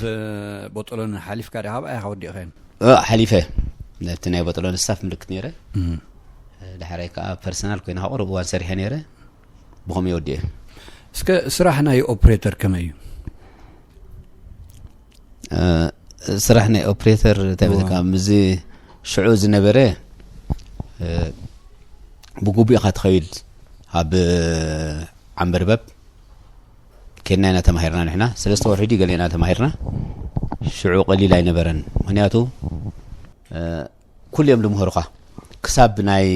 ቦጠሎን ሓሊፍካ ዲኻ ኣብኣ ኢኻ ወዲእኻዮም? እ፣ ሓሊፈ። ነቲ ናይ ቦጠሎን ስታፍ ምልክት ነይረ። እም። ድሓራይ ከኣ ፐርሰናል ኮይና ቁሩብ እዋን ሰሪሐ ነይረ። ብኸምኡ እየ ወዲኤ። እስከ ስራሕ ናይ ኦፕሬተር ከመይ እዩ? እ፣ ስራሕ ናይ ኦፕሬተር እንታይ እዋ። በልካ፣ ምስዚ ሽዑ ዝነበረ፣ እ፣ ብግቡእ ኢኻ ትኸይድ። ኣብ ዓንበርበብ ኬድና ኢና ተማሂርና ንሕና። ሰለስተ ወርሒ ድዩ ገለ ኢና ተማሂርና። ሽዑ ቀሊል ኣይነበረን። ምኽንያቱ፣ እ፣ ኩሉ እዮም ዝምህሩኻ። ክሳብ ናይ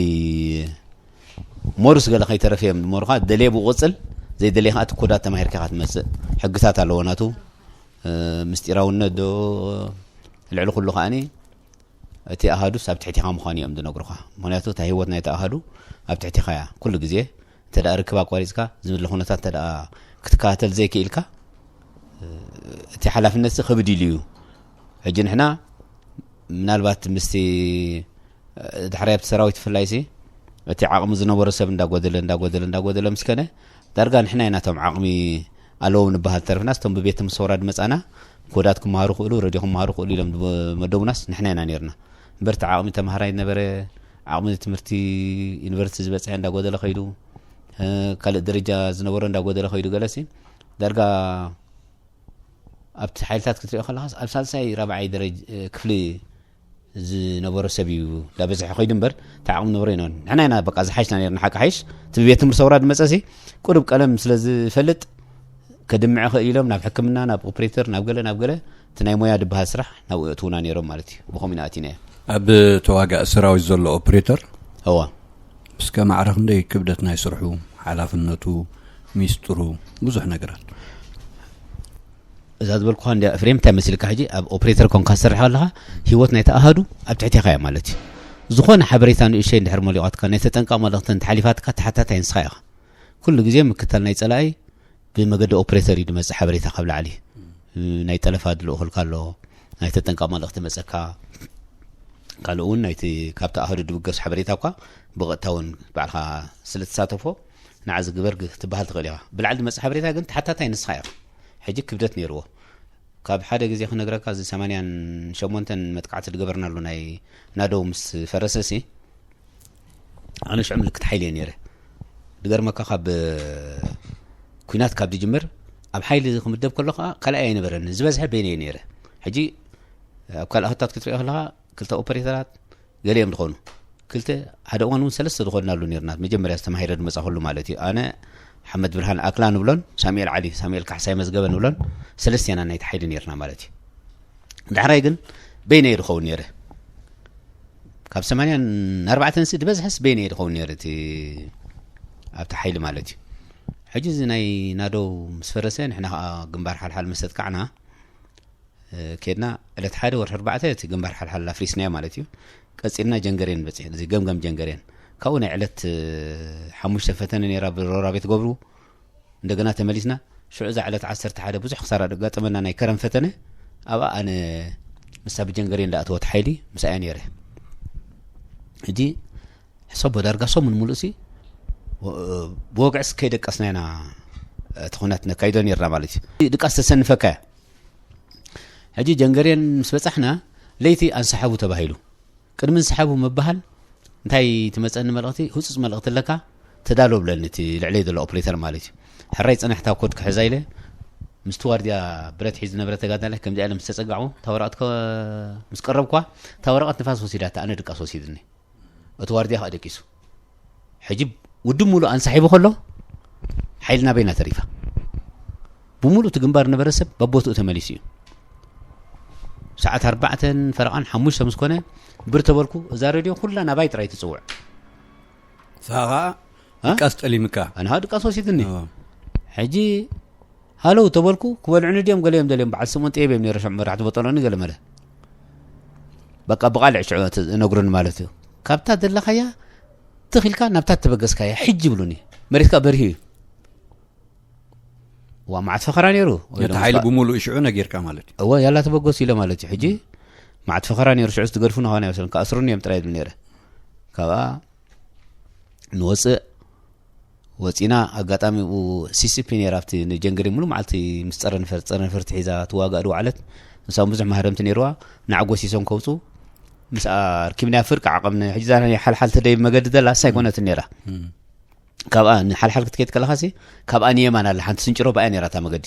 ሞርስ ገለ ከይተረፈ እዮም ዝምህሩኻ። ደልየ ብቕጽል፣ ዘይደልየ ከኣ እቲ ኮዳት ተማሂርካ ኢኻ ትመጽእ። ሕግታት ኣለዎ ናቱ። እ፣ ምስጢራውነት ዶ፣ ልዕሊ ኩሉ ከኣኒ፣ እቲ ኣሃዱስ ኣብ ትሕቲኻ ምዃኑ እዮም ዝነግሩኻ። ምኽንያቱ እታ ህይወት ናይቲ ኣሃዱ ኣብ ትሕቲኻ እያ። ኩሉ ግዜ እንተ ደኣ ርክብ ኣቋሪጽካ፣ ዝምለ ኩነታት እንተ ደኣ ክትከታተል ዘይክኢልካ፣ እቲ ሓላፍነት ከብድ ኢሉ እዩ። ሕጂ ንሕና ምናልባት ምስቲ፣ እ፣ ዳሕራይ ኣብቲ ሰራዊት ብፍላይ ሲ፣ እቲ ዓቕሚ ዝነበሮ ሰብ እንዳጎደለ፣ እንዳጎደለ፣ እንዳጎደለ ምስ ከነ፣ ዳርጋ ንሕና ኢና እቶም ዓቕሚ ኣለዎም ንበሃል ተረፍናስ፣ እቶም ብቤት ትምህርቲ ሰውራ ዝመጻና ኮዳት ክመሃሩ ክእሉ፣ ረድዮ ክመሃሩ ክእሉ ኢሎም ዝመደቡናስ ንሕና ኢና ነይርና። እምበር እቲ ዓቕሚ ተማሃራይ ዝነበረ፣ ዓቕሚ ትምህርቲ ዩኒቨርሲቲ ዝበጽሐ እንዳጎደለ ከይዱ፣ እ፣ ካልእ ደረጃ ዝነበሮ እንዳጎደለ ከይዱ፣ ገለሲ ዳርጋ ኣብቲ ሓይልታት ክትሪኦ ከለኻስ ኣብ ሳልሳይ ራብዓይ ደረጅ-፣ እ፣ ክፍሊ ዝነበሮ ሰብ እዩ እንዳበዝሐ ከይዱ እምበር፣ እቲ ዓቕሚ ነበሮ ይነበረን። ንሕና ኢና በቃ ዝሓሽና ነርና። ሓቂ ሓይሽ፣ እቲ ብቤት ትምህርቲ ሰውራ ዝመጸሲ ቁሩብ ቀለም ስለ ዝፈልጥ፣ ከድምዕ ይኽእል ኢሎም ናብ ሕክምና፣ ናብ ኦፕሬተር፣ ናብ ገለ፣ ናብ ገለ፣ እቲ ናይ ሞያ ዝበሃል ስራሕ ናብኡ የእትዉና ነይሮም ማለት እዩ። ብኸምኡ ኢና ኣቲናዮ። ኣብ ተዋጋኢ ሰራዊት ዘሎ ኦፕሬተር እዋ። እስከ ማዕረ ክንደይ ክብደት ናይ ስርሑ፣ ሓላፍነቱ፣ ሚስጥሩ፣ ብዙሕ ነገራት። እዛ ዝበልኩኻ እንድያ፣ ኤፍሬም፣ እንታይ መሲልካ፣ ሕጂ ኣብ ኦፕሬተር ኮንካ ትሰርሕ ከለኻ፣ ህይወት ናይቲ ኣሃዱ ኣብ ትሕቴኻ እያ ማለት እዩ። ዝኾነ ሓበሬታ ንእሽተይ እንድሕር መሊቋትካ፣ ናይ ተጠንቀቕ መልእኽቲ እንተሓሊፋትካ፣ ተሓታታይ ንስኻ ኢኻ። ኩሉ ግዜ ምክታል ናይ ጸላኢ ብመገዲ ኦፕሬተር እዩ ዝመጽእ ሓበሬታ ካብ ላዕሊ። ናይ ጠለፋ ዝልእኹልካ ኣሎ፣ ናይ ተጠንቀቕ መልእኽቲ መጸካ። ካልእ እውን ናይቲ ካብቲ ኣሃዱ ዝብገስ ሓበሬታ እኳ ብቐጥታ እውን ባዕልኻ ስለ ትሳተፎ፣ ንዓ እዚ ግበር ግ-፣ ክትበሃል ትኽእል ኢኻ። ብላዕሊ ዝመጽእ ሓበሬታ ግን ተሓታታይ ንስኻ ኢኻ። ሕጂ ክብደት ነይርዎ። ካብ ሓደ ግዜ ክነግረካ፣ እዚ ሰማንያን ሸሞንተን መጥቃዕቲ ዝገበርናሉ ናይ ናደው ምስ ፈረሰሲ፣ ኣነ ሽዑ ምልክት ሓይሊ እየ ነይረ። ዝገርመካ፣ ካብ ኩናት ካብ ዝጅምር ኣብ ሓይሊ ክምደብ ከሎ ከዓ ካልኣይ ኣይነበረን፣ ዝበዝሐ በይነ እየ ነይረ። ሕጂ ኣብ ካልእ ኣህታት ክትሪኦ ከለኻ፣ ክልተ ኦፐሬተራት ገሊኦም ዝኾኑ፣ ክልተ፣ ሓደ እዋን እውን ሰለስተ ዝኾንናሉ ነይርና። መጀመርያ ዝተማሂረ ዝመጻኹሉ ማለት እዩ። ኣነ፣ ሓመድ ብርሃን ኣክላ ንብሎን፣ ሳሙኤል ዓሊ፣ ሳሙኤል ካሕሳይ መዝገበ ንብሎን፣ ሰለስቴና ናይቲ ሓይሊ ነይርና ማለት እዩ። ዳሕራይ ግን በይነይ ዝኸውን ነይረ። ካብ ሰማንያን ኣርባዕተን ሲ ዝበዝሐስ በይነይ ዝኸውን ነይረ። እቲ ኣብቲ ሓይሊ ማለት እዩ። ሕጂ እዚ ናይ ናደው ምስ ፈረሰ፣ ንሕና ከዓ ግንባር ሓልሓል ምስ ኣጥቃዕና፣ እ፣ ኬድና ዕለት ሓደ ወርሒ ኣርባዕተ እቲ ግንባር ሓልሓል ኣፍሪስናዮ ማለት እዩ። ቀጺልና ጀንገሬን በጺሕና፣ እዚ ገምገም ጀንገሬን። ካብኡ ናይ ዕለት፣ እ፣ ሓሙሽተ ፈተነ ነይራ ብሮራ ቤት ገብሩ። እንደገና ተመሊስና። ሽዑ እዛ ዕለት ዓሰርተ ሓደ ብዙሕ ክሳራ ደጋጠመና ናይ ከረን ፈተነ። ኣብኣ ኣነ ምስታ ብጀንገሬን እንዳኣተወት ሓይሊ ምስኣያ ነይረ። ሕጂ ሕሰቦ ዳርጋ ሰሙን ሙሉእ ሲ ወ-፣ ብወግዕስ ከይደቀስና ኢና እቲ ኩናት ነካይዶ ነይርና ማለት እዩ። ድቃስ ተሰንፈካ እያ። ሕጂ ጀንገሬን ምስ በጻሕና ለይቲ ኣንሰሓቡ ተባሂሉ። ቅድሚ እንሰሓቡ ምበሃል እንታይ ትመጸኒ መልእኽቲ፣ ህጹጽ መልእኽቲ ኣለካ ተዳሎ ብለኒ እቲ ልዕለይ ዘሎ ኦፕሬተር ማለት እዩ። ሕራይ ጽንሕ እታ ኮድ ክሕዛ ኢለ ምስቲ ዋርድያ ብረት ሒዙ ዝነበረ ተጋዳላይ ከምዚኣ ኢለ ምስ ተጸጋዕዎ እታ ወረቐት ከ-፣ ምስ ቀረብኳ እታ ወረቐት ንፋስ ወሲዳታ፣ ኣነ ድቃስ ወሲድኒ። እቲ ዋርድያ ከኣ ደቂሱ። ሕጂ ውድብ ሙሉእ ኣንሳሒቡ ከሎ ሓይልና በይና ተሪፋ። ብምሉእ እቲ ግንባር ነበረ ሰብ በቦትኡ ተመሊሱ እዩ። ሰዓት ኣርባዕተን ፈረቓን ሓሙሽተ ምስ ኮነ ብር ተበልኩ። እዛ ሬድዮ ኩላ ናባይ ጥራይ ትጽውዕ። ሳኻ ድቃስ ጠሊምካ። ኣንሃ ድቃስ ወሲድኒ። ሕጂ ሃለው ተበልኩ። ክበልዑኒ ድዮም ገለ እዮም ደልዮም፣ በዓል ስምኦን ጥየብ እዮም ነይረ ሽዑ መራሕቲ በጠሎኒ ገለ መለ። በቃ ብቓልዕ ሽዑ ነግሩኒ ማለት እዩ። ካብታ ዘለኻያ ትኺልካ ናብታ ተበገስካያ ሕጂ ብሉኒ። መሬትካ በርሂ እዩ። ዋ፣ መዓት ፈኸራ ነይሩ። ነቲ ሓይሊ ብምሉእ ሽዑ ነጊርካ ማለት እዩ። እወ፣ ያላ ተበገሱ ኢለ ማለት እዩ። ሕጂ መዓት ፈኸራ ነይሩ። ሽዑ ዝትገድፉ ንኾነ ይመስለን። ክኣስሩኒ እዮም ጥራይ ዝብል ነይረ። ካብኣ ንወፅእ ወፂና። ኣጋጣሚ ብኡ ሲሲፒ ነይራ ኣብቲ ንጀንገሪ ሙሉ መዓልቲ ምስ ፀረ ነፈር፣ ፀረ ነፈርቲ ሒዛ ትዋጋእ ድዋዕለት። ንሳም ብዙሕ ማህረምቲ ነይርዋ። ንዓጎሲሶም ከውፁ ምስኣ ርኪብና ፍርቂ ዓቐምነ። ሕጂ ዛና ሓልሓል ተደይ መገዲ ደላ ሳይኮነትን ነይራ። ካብኣ ንሓልሓል ክትከይድ ከለኻሲ ካብኣ ንየማን ኣላ ሓንቲ ስንጭሮ ብኣያ ነይራ እታ መገዲ።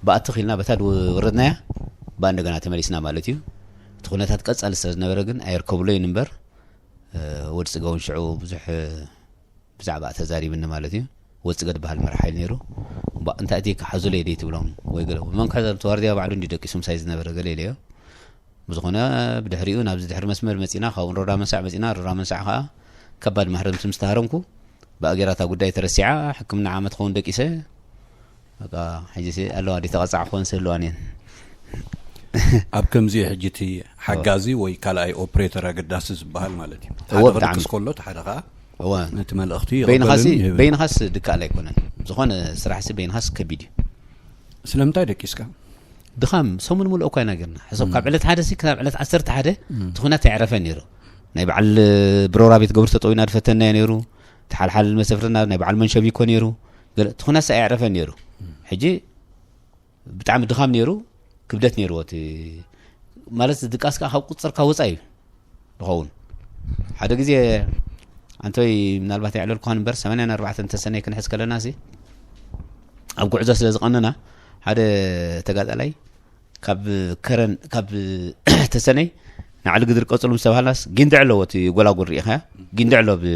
ብኣ ትኺልና በታ ድወረድናያ። ብኣ እንደገና ተመሊስና ማለት እዩ። እቲ ኩነታት ቀጻሊ ስለ ዝነበረ ግን ኣይርከብሎይን እምበር፣ እ፣ ወዲ ጽገውን ሽዑ ብዙሕ፣ እ፣ ብዛዕባ ተዛሪብኒ ማለት እዩ። ወዲ ጽገ ዝበሃል መራሕ ሓይሊ ነይሩ። ባ-፣ እንታይ እቲ ክሓዙለይ ደይ ትብሎም ወይ ገለ መን ክሕዘ፣ እቲ ዋርድያ ባዕሉ እንዲ ደቂሱ ምሳይ ዝነበረ ገለ ኢለዮ። ብዝኾነ ብድሕሪኡ ናብዚ ድሕሪ መስመር መጺና፣ ካብኡ ሮዳ መንሳዕ መጺና። ሮዳ መንሳዕ ከኣ ከባድ ማህረምቲ ምስ ተሃረምኩ፣ ብኣጌራታ ጉዳይ ተረሲዓ፣ ሕክምና ዓመት ኸውን ደቂሰ። በቃ ሕጂ ሲ ኣለዋ ዲ ተቐጻዕ ክኾን ስህልዋን እየን። ኣብ ከምዚ ሕጂ እቲ ሓጋዚ ወይ ካልኣይ ኦፕሬተር ኣገዳሲ ዝበሃል ማለት እዩ። እወ፣ ሓደ ብጣዕሚ። ክድቅስ ከሎ እቲ ሓደ ከኣ እወ። ነቲ መልእኽቲ በይንኻሲ፣ ይቕበልን ይህብን። በይንኻስ ድካል ኣይኮነን። ዝኾነ ስራሕሲ በይንኻስ ከቢድ እዩ። ስለምንታይ ደቂስካ? ድኻም ሰሙን ሙሉእ እኳ ኢና ጌርና። ሕሰብ ካብ ዕለት ሓደ ሲ ክሳብ ዕለት ዓሰርተ ሓደ እቲ ኩናት ኣይዕረፈን ነይሩ። ናይ በዓል ብሮራ ቤት ገብሩ ተጠዊና ዝፈተናዮ ነይሩ። እቲ ሓልሓል መሰፍርና ናይ በዓል መንሸም ይኮ ነይሩ። ገለ እቲ ኩናት ሲ ኣይዕረፈን ነይሩ። ሕጂ ብጣዕሚ ድኻም ነይሩ፣ ክብደት ነይርዎ። እቲ ማለት ድቃስ ከኣ ካብ ቁጽርካ ወጻኢ እዩ ዝኸውን። ሓደ ግዜ ኣንቶይ ምናልባት የዕለልኩኻን እምበር ሰማንያን ኣርባዕተን ተሰነይ ክንሕዝ ከለና ሲ ኣብ ጉዕዞ ስለ ዝቐነና ሓደ ተጋጣላይ ካብ ከረን፣ ካብ ተሰነይ ንዓሊ ግድር ቀጽሉ ምስ ተባሃልናስ ጊንድዕ ኣለዎ። እቲ ጎላጉል ርኢኻያ? ጊንድዕ ኣሎ ብ-፣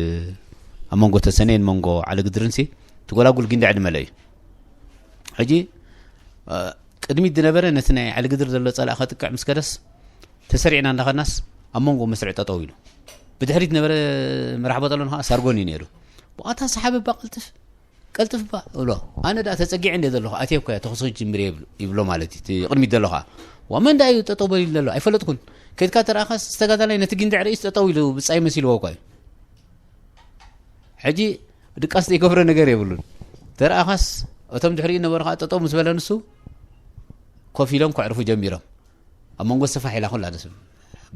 ኣብ መንጎ ተሰነይን መንጎ ዓሊ ግድርን ሲ እቲ ጎላጉል ጊንድዕ ድመለ እዩ። ሕጂ፣ እ፣ ቅድሚት ዝነበረ ነቲ ናይ ዓሊ ግድር ዘሎ ጸላእ ከጥቅዕ ምስ ከደስ ተሰሪዕና እንዳኸድናስ ኣብ መንጎ መስርዕ ጠጠው ኢሉ። ብድሕሪት ነበረ መራሕ በጠሎን ከኣ ሳርጎን እዩ ነይሩ። ብኣታ ሰሓበባ ቀልጥፍ፣ ቀልጥፍ ባ እብሎ። ኣነ ደኣ ተጸጊዐ እንደ ዘለኹ ኣትየ እኮ እያ ተኹሲ ክጅምር እየ ይብሎ፣ ይብሎ ማለት እዩ። እቲ ቅድሚት ዘሎ ከኣ። ዋ መን ደኣ እዩ ጠጠው በል ኢሉ ዘሎ? ኣይፈለጥኩን። ከድካ ተረኣኻስ ዝተጋዳላይ ነቲ ጊንድዕ ርእስ ጠጠው ኢሉ ብጻይ መሲልዎ እኮ እዩ። ሕጂ ድቃስ ዘይገብሮ ነገር የብሉን። ተረኣኻስ እቶም ድሕሪኡ ነበሩ ከኣ ጠጠው ምስ በለ ንሱ ኮፍ ኢሎም ከዕርፉ ጀሚሮም። ኣብ መንጎ ሰፋሕ ኢላ ኩላ ደስ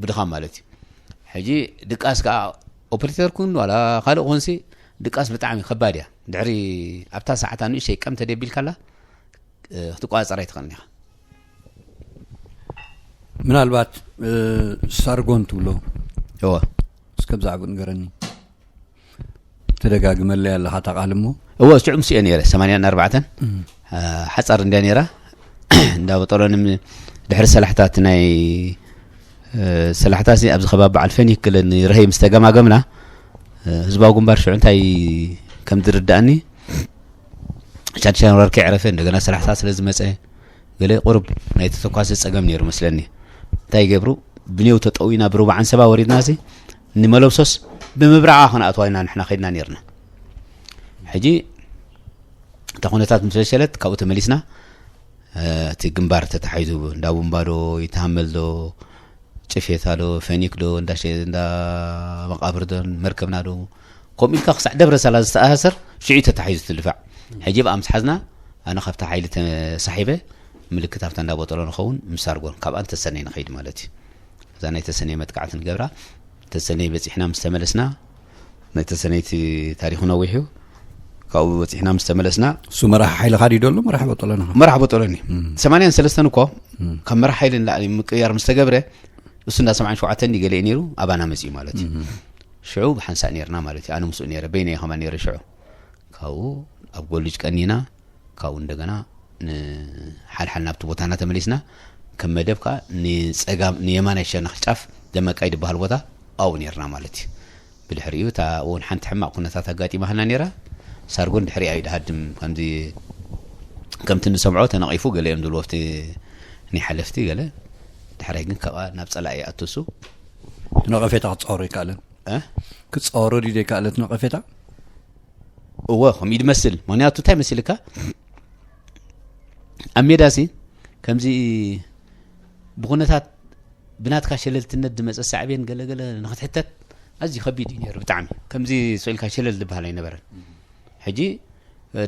ብድኻም ማለት እዩ። ሕጂ ድቃስ ከኣ ኦፕሬተር ኩን ዋላ ካልእ ኩንሲ ድቃስ ብጣዕሚ ከባድ እያ። ድሕሪ ኣብታ ሰዓት ንእሽተይ ቀም ተደቢልካላ፣ እ፣ ክትቆጻጸራ ኣይትኽእልን ኢኻ። ምናልባት፣ እ፣ ሳርጎን ትብሎ። እወ። እስከ ብዛዕባኡ ንገረኒ። ተደጋግመለይ ኣለኻ እታ ቃል እሞ። እወ፣ ሽዑ ምስኡ እየ ነይረ፣ ሰማንያን ኣርባዕተን። እም። አ፣ ሓጻር እንድያ ነይራ። እንዳ በጠሎንም ድሕሪ ሰላሕታ እቲ ናይ፣ እ፣ ሰላሕታ ሲ ኣብዚ ከባቢ በዓል ፈኒክ ክለ ንርሀይ ምስ ተገማገምና፣ እ፣ ህዝባዊ ግንባር ሽዑ እንታይ ከም ዝርዳእኒ፣ ሻድሻይ ወራር ከይዕረፈ እንደገና ሰላሕታ ስለ ዝመጸ፣ ገለ ቁሩብ ናይ ተተኳሲ ጸገም ነይሩ መስለኒ። እንታይ ይገብሩ? ብኔው ተጠዊና ብሩባ ዓንሰባ ወሪድናሲ ንመለብሶስ ብምብራቓ ክንኣትዋ ኢና ንሕና ከይድና ነይርና። ሕጂ እታ ኩነታት ምስ ፈሸለት ካብኡ ተመሊስና እቲ ግንባር ተታሒዙ እንዳ ቡምባ ዶ ይተሃመል ዶ ጭፌታ ዶ ፈኒክ ዶ እንዳ መቃብር ዶ መርከብና ዶ ከምኡ ኢልካ ክሳዕ ደብረ ሰላ ዝተኣሳሰር ሽዑ ተታሒዙ ትልፋዕ። ሕጂ ብኣ ምስ ሓዝና ኣነ ካብታ ሓይሊ ተሳሒበ ምልክት ኣብታ እንዳ ቦጠሎ ንኸውን ምስ ሳርጎን ካብኣ ንተሰነይ ንኸይድ ማለት እዩ። እዛ ናይ ተሰነይ መጥቃዕቲ ንገብራ። ተሰነይ በፂሕና ምስ ተመለስና ናይ ተሰነይቲ ታሪኹ ነዊሕ እዩ። ካብኡ በፂሕና ምስ ተመለስና እሱ መራሒ ሓይሊ ካዲ ዶ ኣሎ መራሒ ቦጠሎና መራሕ ቦጠሎኒ ሰማንያን ሰለስተን እኮ ካብ መራሕ ሓይሊ ንላዕሊ ምቅያር ምስ ተገብረ እሱ እንዳ ሰማንያን ሸውዓተን ገለኤ ነይሩ ኣባና መፅኡ ማለት እዩ። ሽዑ ብሓንሳእ ነርና ማለት እዩ። ኣነ ምስኡ ነረ በይነ ከማ ነረ ሽዑ ካብኡ ኣብ ጎልጅ ቀኒና ካብኡ እንደገና ንሓልሓል ናብቲ ቦታና ተመሊስና ከም መደብ ከዓ ንፀጋም ንየማናይ ሸነኽ ጫፍ ደመቃይ ዝበሃል ቦታ ኣብኡ ነርና ማለት እዩ። ብድሕሪኡ እታ እውን ሓንቲ ሕማቕ ኩነታት ኣጋጢማህና ነራ። ሳርጎን ድሕሪኣ እዩ ድሃድም ከምዚ ከምቲ ንሰምዖ ተነቒፉ ገለ እዮም ዝብልዎ ኣብቲ ናይ ሓለፍቲ ገለ ድሕራይ ግን ካብኣ ናብ ፀላኢ ይኣትሱ። ነቐፌታ ክፃወሮ ይከኣለን እ? ክፃወሮ ድዩ ዘይከኣለ እቲ ነቐፌታ? እወ ከምኡ እዩ ዝመስል። ምክንያቱ እንታይ መሲልካ ኣብ ሜዳ ሲ ከምዚ ብኩነታት ብናትካ ሸለልትነት ዝመፀ ሳዕቤን ገለገለ ንክትሕተት ኣዝዩ ከቢድ እዩ ነይሩ ብጣዕሚ። ከምዚ ስቕ ኢልካ ሸለል ዝበሃል ኣይነበረን። ሕጂ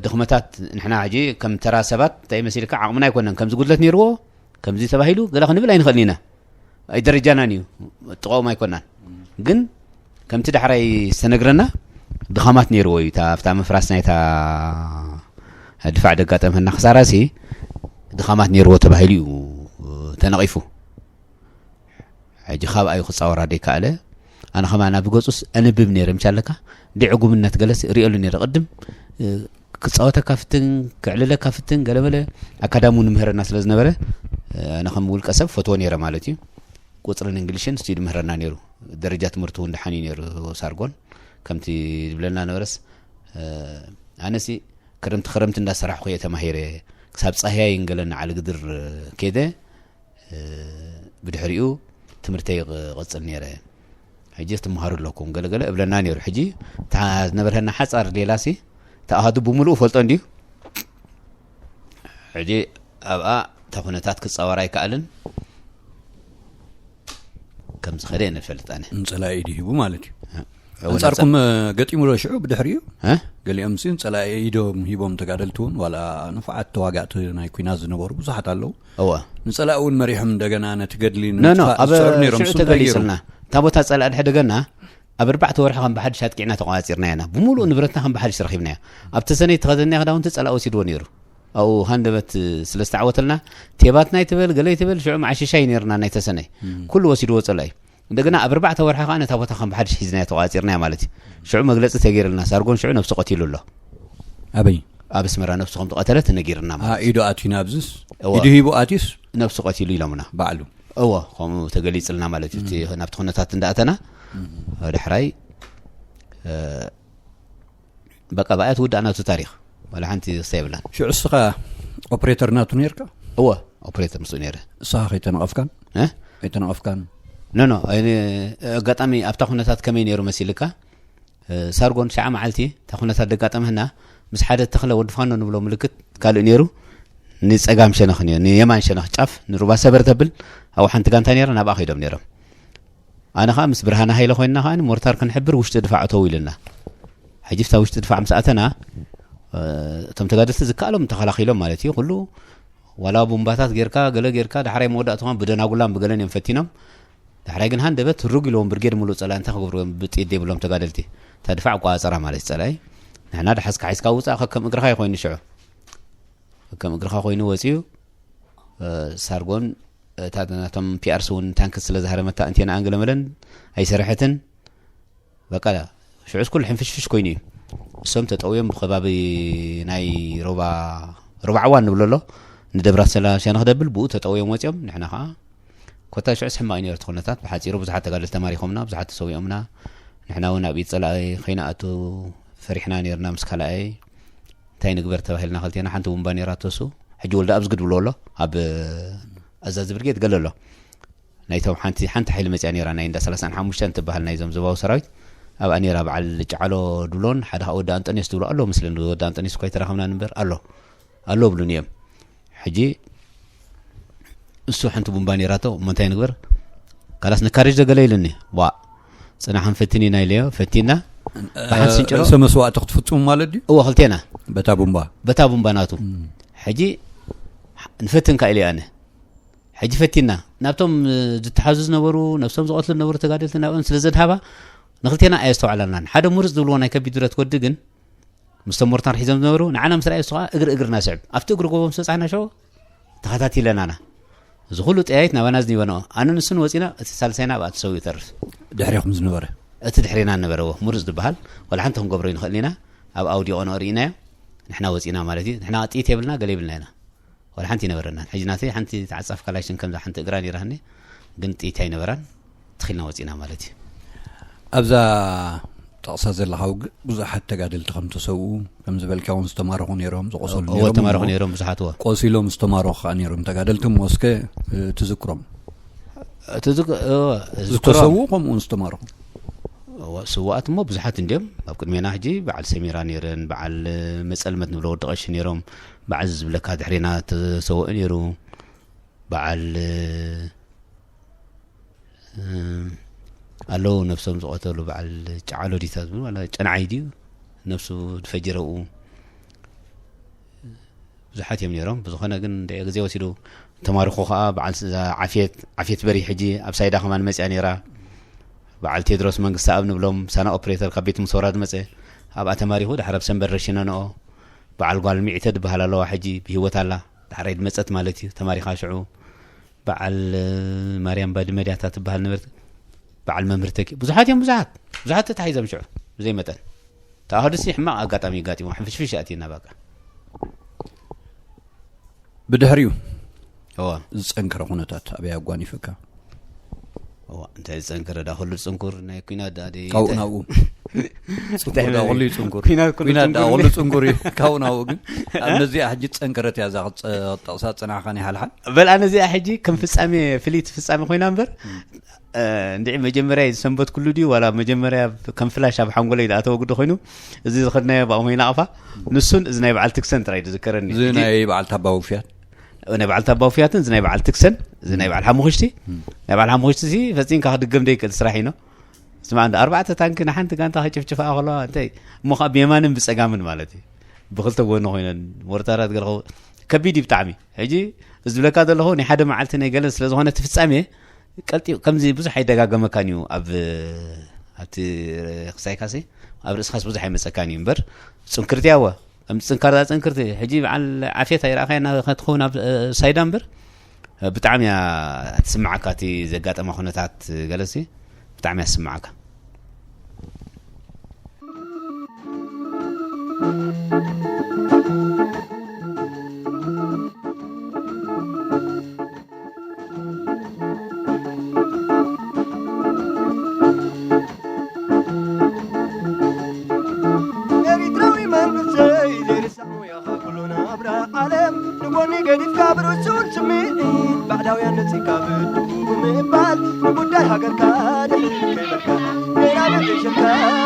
ድኽመታት ንሕና ሕጂ ከም ተራ ሰባት እንታይ መሲልካ ዓቕምና ኣይኮነን ከምዚ ጉድለት ነይርዎ ከምዚ ተባሂሉ ገለ ክንብል ኣይንኽእልን ኢና። ኣይ ደረጃናን እዩ ጥቕኦም ኣይኮናን። ግን ከምቲ ዳሕራይ ዝተነግረና ድኻማት ነይርዎ እዩ። ኣብታ ምፍራስ ናይታ ድፋዕ ደጋጠምህና ክሳራሲ ድኻማት ነይርዎ ተባሂሉ እዩ ተነቒፉ። ሕጂ ካብ ኣዩ ክፃወራ ደይከኣለ ኣነ ከማ ናብ ገፁስ ኣንብብ ነይረ ምሽ ኣለካ ድዕጉምነት ገለስ ርእየሉ ነይረ ቅድም ክፃወተካ ፍትን ክዕልለካ ፍትን ገለመለ ኣካዳሚ እውን ምህረና ስለ ዝነበረ ኣነ ከም ውልቀ ሰብ ፈትዎ ነይረ ማለት እዩ። ቁፅርን እንግሊሽን ስቲድ ምህረና ነይሩ። ደረጃ ትምህርቲ እውን ደሓን እዩ ነይሩ። ሳርጎን ከምቲ ዝብለና ነበረስ ኣነሲ ክረምቲ ክረምቲ እንዳሰራሕኩ እየ ተማሂረ ክሳብ ፀህያይ እንገለና ዓልግድር ከይደ ብድሕሪኡ ትምህርተይ ይቕፅል ነይረ። ሕጂ ትመሃሩ ኣለኩም ገለገለ እብለና ነይሩ። ሕጂ እታ ዝነበረና ሓፃር ሌላሲ ተኣሃዱ ብምሉኡ ፈልጦ እንዲዩ። ሕጂ ኣብኣ እታ ኩነታት ክፃወር ኣይከኣልን ከም ዝኸደ እየ ንፈልጥ ኣነ። ንፀላኢ ኢዱ ሂቡ ማለት እዩ። ኣንጻርኩም ገጢሙ ዶ ሽዑ ብድሕሪኡ? ገሊኦም ሲ ንፀላኢ ኢዶም ሂቦም ተጋደልቲ እውን ዋላ ንፉዓት ተዋጋእቲ ናይ ኩናት ዝነበሩ ብዙሓት ኣለዉ። እወ። ንፀላኢ እውን መሪሖም እንደገና ነቲ ገድሊ ንምጥፋእ ዝፅዕሩ ነይሮም። ሽዑ ተገሊፅልና። እታ ቦታ ፀላኢ ድሕደገና ኣብ ኣርባዕተ ወርሒ ከም ብሓድሽ ኣጥቂዕና ተቋፂርና ኢና። ብምሉእ ንብረትና ከም ብሓድሽ ረኺብናዮ። ኣብ ተሰነይ ተኸደንናዮ ክዳውንቲ ፀላኢ ወሲድዎ ነይሩ። ኣብኡ ሃንደበት ስለ ዝተዓወተልና ቴባትና ይትበል ገለ ይትበል ሽዑ መዓሸሻ እዩ ነይርና ናይ ተሰነይ። ኩሉ ወሲድዎ ፀላኢ። እንደገና ኣብ ኣርባዕተ ወርሒ ከዓ ነታ ቦታ ከም ብሓድሽ ሒዝናያ ተቋፂርናያ ማለት እዩ። ሽዑ መግለፂ ተገይርልና ሳርጎን ሽዑ ነብሱ ቀቲሉ ኣሎ። ኣበይ? ኣብ ኣስመራ ነብሱ ከም ተቐተለ ተነጊርና ማለት እዩ። ኢዱ ኣትዩ ናብዝስ? እወ። ኢዱ ሂቡ ኣትዩስ? ነብሱ ቀቲሉ ኢሎምና። ባዕሉ? እወ ከምኡ ተገሊፅልና ማለት እዩ። ናብቲ ኩነታት እንዳኣተና ዳሕራይ በቃ ብኣያ ትውዳእ ናቱ ታሪኽ ዋላ ሓንቲ ክስታ የብላን። ሽዑ እስኻ ኦፕሬተር ናቱ ነርካ? እወ ኦፕሬተር ምስኡ ነይረ። እስኻ ከይተነቐፍካን? እ? ከይተነቐፍካን? ኖ ኖ ኣጋጣሚ ኣብታ ኩነታት ከመይ ነይሩ መሲልካ? ሳርጎን ሸዓ መዓልቲ እታ ኩነታት ደጋጠመህና ምስ ሓደ ተኽለ ወዲ ፋኖ ንብሎ ምልክት ካልእ ነይሩ። ንፀጋም ሸነኽ ነይሩ ንየማን ሸነኽ ጫፍ ንሩባ ሰበር ተብል ኣብኡ ሓንቲ ጋንታ ነይራ ናብኣ ከይዶም ነይሮም። ኣነ ከዓ ምስ ብርሃነ ሃይለ ኮይንና ከዓ ሞርታር ክንሕብር ውሽጢ ድፋዕ እተው ኢልና። ሕጂ ፍታ ውሽጢ ድፋዕ ምስ ኣተና እቶም ተጋደልቲ ዝከኣሎም ተኸላኺሎም ማለት እዩ። ኩሉ ዋላ ቡምባታት ጌርካ ገለ ጌርካ ዳሕራይ መወዳእትኾን ብደናጉላን ብገለን እዮም ፈቲኖም። ዳሕራይ ግን ሃንደበት ሩግ ኢልዎም ብርጌድ ሙሉእ ፀላኢ እንታይ ክገብሩ እዮም ብጥይት ዘይብሎም ተጋደልቲ። እታ ድፋዕ ኣቋፃፀራ ማለት ፀላኢ ንሕና ድሓዝካ ሓዝካ ውፃእ ከከም እግርኻ ይኮይኑ ሽዑ ከከም እግርኻ ኮይኑ ወፂኡ ሳርጎን እታ ናቶም ፒኣርሲ እውን ታንክት ስለ ዝሃረመታ እንቴና ኣንግለመለን ኣይሰረሐትን። በቃ ሽዑስ ኩሉ ሕንፍሽፍሽ ኮይኑ እዩ። እሶም ተጠውዮም ብከባቢ ናይ ሮባ ሮባዕዋን ንብሎ ኣሎ ንደብራት ሰላሻ ንክደብል ብኡ ተጠውዮም ወፂኦም። ንሕና ከዓ ኮታ ሽዑስ ሕማቕ እዩ ነይሩ እቲ ኩነታት። ብሓፂሩ ብዙሓት ተጋደልቲ ተማሪኾምና፣ ብዙሓት ተሰዊኦምና። ንሕና እውን ኣብ ኢድ ፀላኢ ከይንኣቱ ፈሪሕና ነይርና ምስ ካልኣይ እንታይ ንግበር ተባሂልና ክልቴና ሓንቲ ቡምባ ነይራቶ እሱ ሕጂ ወልደ ኣብ ዝግድ ብሎ ኣሎ ኣብ ኣዛዚ ብርጌድ ገለ ኣሎ ናይቶም ሓንቲ ሓንቲ ሓይሊ መፅያ ነይራ ናይ እንዳ ሰላሳን ሓሙሽተን ትበሃል ናይዞም ዞባዊ ሰራዊት ኣብኣ ነይራ። በዓል ጫዕሎ ድብሎን ሓደ ከዓ ወዲ ኣንጠንዮስ ድብሎ ኣሎ መስለኒ። ወዲ ኣንጠንዮስ እኳ ኣይተራኸብናን እምበር ኣሎ ኣሎ ብሉኒ እዮም። ሕጂ እሱ ሓንቲ ቡምባ ነይራቶ። እሞ እንታይ ንግበር? ካላስ ንካሬጅ ዶ ገለ ኢሉኒ። ዋ፣ ጽናሕ ክንፈትን ኢና ኢለዮ። ፈቲና ብሓንስን ጭሮ ርእሰ መስዋእቲ ክትፍጽሙ ማለት ድዩ? እዎ፣ ክልቴና። በታ ቡምባ? በታ ቡምባ ናቱ። ሕጂ ንፈትን ከ ኢለ ኣነ። ሕጂ ፈቲና ናብቶም ዝተሓዙ ዝነበሩ፣ ነብሶም ዝቐትሉ ዝነበሩ ተጋደልቲ ናብኦም ስለ ዘድሃባ፣ ንክልቴና ኣየስተውዓላናን። ሓደ ሙርጽ ዝብልዎ ናይ ከቢድ ብረት ወዲ ግን ምስቶም ሞርታር ሒዞም ዝነበሩ ንዓና ምስ ረኣዩ፣ እሱ ኸኣ እግሪ እግርና ስዕብ። ኣብቲ እግሪ ጎቦ ምስ በጻሕና ሽዑ ተኸታቲለናና። እዚ ኩሉ ጠያይት ናባና ዝኒበንኦ። ኣነ ንሱን ወጺና፣ እቲ ሳልሳይና ኣብኣ ተሰዊኡ ይተርፍ። ድሕሬኹም ዝነበረ? እቲ ድሕሬና ዝነበረ፣ እዎ፣ ሙርጽ ዝበሃል፣ ዋላ ሓንቲ ክንገብሮ ኣይንኽእልን ኢና። ኣብ ኣውዲቖ ንኦ ርኢናዮ፣ ንሕና ወጺና ማለት እዩ። ንሕና ጥይት የብልና፣ ገለ የብልና ኢና። ዋላ ሓንቲ ኣይነበረናን። ሕጂ ናተይ ሓንቲ ተዓጻፍ ካላሽን ከምዛ ሓንቲ እግራ ነይራትኒ፣ ግን ጥይት ኣይነበራን። ተኺልና ወጺና ማለት እዩ። ኣብዛ ጠቕሳ ዘለኻ ውግእ ብዙሓት ተጋደልቲ ከም ተሰውኡ፣ ከም ዝበልካ እውን ዝተማረኹ ነይሮም፣ ዝቆሰሉ እዎ፣ ነይሮም፣ ተማረኹ እሞ ነይሮም ብዙሓት፣ እዎ። ቆሲሎም ዝተማረኹ ከኣ ነይሮም ተጋደልቲ፣ እሞ እስከ፣ እ፣ ትዝክሮም። ትዝክ-፣ እዎ፣ ዝዝክሮም። ዝተሰውኡ ከምኡ እውን ዝተማረኹ። እዎ፣ ስውኣት እሞ ብዙሓት እንድዮም። ኣብ ቅድሜና ሕጂ በዓል ሰሚራ ነይረን፣ በዓል፣ እ፣ መጸልመት ንብሎ ወዲ ቀሺ ነይሮም፣ በዓል ዝብለካ ድሕሬና ተሰውኡ ነይሩ። በዓል፣ እ፣ ኣለዉ ነብሶም ዝቐተሉ፣ በዓል ጫዕሎ ዲታ ዝብሉ፣ ዋላ ጨንዓይ ድዩ ነብሱ ዝፈጀረ ኣብኡ። ብዙሓት እዮም ነይሮም። ብዝኾነ ግን እንደ ግዜ ወሲዱ ተማሪኹ ኸኣ በዓል ስ-፣ ዓፍየት፣ ዓፍየት በሪ ሕጂ ኣብ ሳይዳ ከማን መጽያ ነይራ። በዓል ቴድሮስ መንግስተኣብ ንብሎም ሳና ኦፕሬተር ካብ ቤት ሙሰውራ ዝመጸ ኣብኣ ተማሪኹ፣ ድሓር ኣብ ሰንበር ረሺነንኦ። በዓል ጓል ሚዕተ ዝበሃል ኣለዋ፣ ሕጂ ብህይወት ኣላ። ዳሕራይ ዝመጸት ማለት እዩ፣ ተማሪኻ ሽዑ። በዓል፣ እ፣ ማርያም ባድመ ድያ እታ ትበሃል ነበርት፣ በዓል መምህር ተኪ-፣ ብዙሓት እዮም፣ ብዙሓት፣ ብዙሓት ተታሒዞም ሽዑ፣ ብዘይ መጠን። ተዋህዶሲ ሕማቕ ኣጋጣሚ ኣጋጢሞ፣ ሕንፍሽፍሽ ኣእትዩና በቃ። ብድሕሪኡ እዋ። ዝጸንከረ ኩነታት ኣበይ ኣጓኒፈካ? እዋ፣ እንታይ ዝጸንከረ ዳ፣ ኩሉ ጽንኩር ናይ ኲናት ዳ፣ ደ-፣ ካብኡ ናብኡ። ጽንኩር እንታይ ዳ፣ ኩሉ እዩ ጽንኩር። ኲናት ኩሉ ኲናት ዳ፣ ጽንኩር። ኩሉ ጽንኩር እዩ። ካብኡ ናብኡ ግን፣ ኣብ ነዚኣ ሕጂ ዝጸንከረት እያ እዛ ክትጠቕሳ ዝጸናሕካ ናይ ሓልሓል። በል፣ ኣነ እዚኣ ሕጂ ከም ፍጻሜ፣ ፍልይቲ ፍጻሜ ኮይና እምበር፣ እ፣ እንድዒ መጀመርያ ዝሰንበት ኩሉ ድዩ፣ ዋላ መጀመርያ ከም ፍላሽ ኣብ ሓንጎለይ ዝኣተወ ጉዳይ ኮይኑ፣ እዚ ዝኸድናዮ ብኣሞይ ናቕፋ፣ ንሱን እዚ ናይ በዓል ትክሰን ጥራይ ዝዝከረኒ። እዚ ሕጂ ናይ በዓል ታባ ውፍያት? ናይ በዓል ታባ ውፍያትን፣ እዚ ናይ በዓል ትክሰን፣ እዚ ናይ በዓል ሓሙኽሽቲ፣ ናይ በዓል ሓሙኽሽቲ እዚ ፈጺምካ ክድገም ዘይክእል ስራሕ ኢኖ። ስማዕ፣ እንደ ኣርባዕተ ታንኪ ንሓንቲ ጋንታ ክጭፍጭፋ ከለዋ፣ እንታይ እሞ፣ ከዓ ብየማንን ብጸጋምን ማለት እዩ። ብክልተ ጎኒ ኮይነን ሞርታራት ገለ ከው-፣ ከቢድ እዩ ብጣዕሚ። ሕጂ እዚ ዝብለካ ዘለኹ ናይ ሓደ መዓልቲ ናይ ገለን ስለ ዝኾነ፣ እቲ ፍጻሜ ቀልጢ-፣ ከምዚ ብዙሕ ኣይደጋገመካን እዩ። ኣብ፣ ኣብቲ ክሳይካሲ፣ ኣብ ርእስኻስ ብዙሕ ኣይመጸካን እዩ እምበር፣ ጽንክርቲ ኣወ። ከም ጽንካርታ ጽንክርቲ። ሕጂ በዓል ዓፍየት ኣይረኣኻያ እና ክትኸውን ኣብ፣ እ፣ ሳይዳ እምበር፣ እ፣ ብጣዕሚ እያ ትስምዓካ፣ እቲ ዘጋጠማ ኩነታት ገለሲ ብጣዕሚ እያ ትስምዓካ። ኤሪትራዊ መንእሰይ ዘይርሳዕ ሞያኻ ኩሉ ናብራ ዓለም ንጎኒ ገዲፍካ ብርሱን ስምዒት ባዕዳውያን ነጺካ ብድቡ ብምባል ንጉዳይ ሃገርካ ድሕር ከይበልካ ጌና ብትሽካ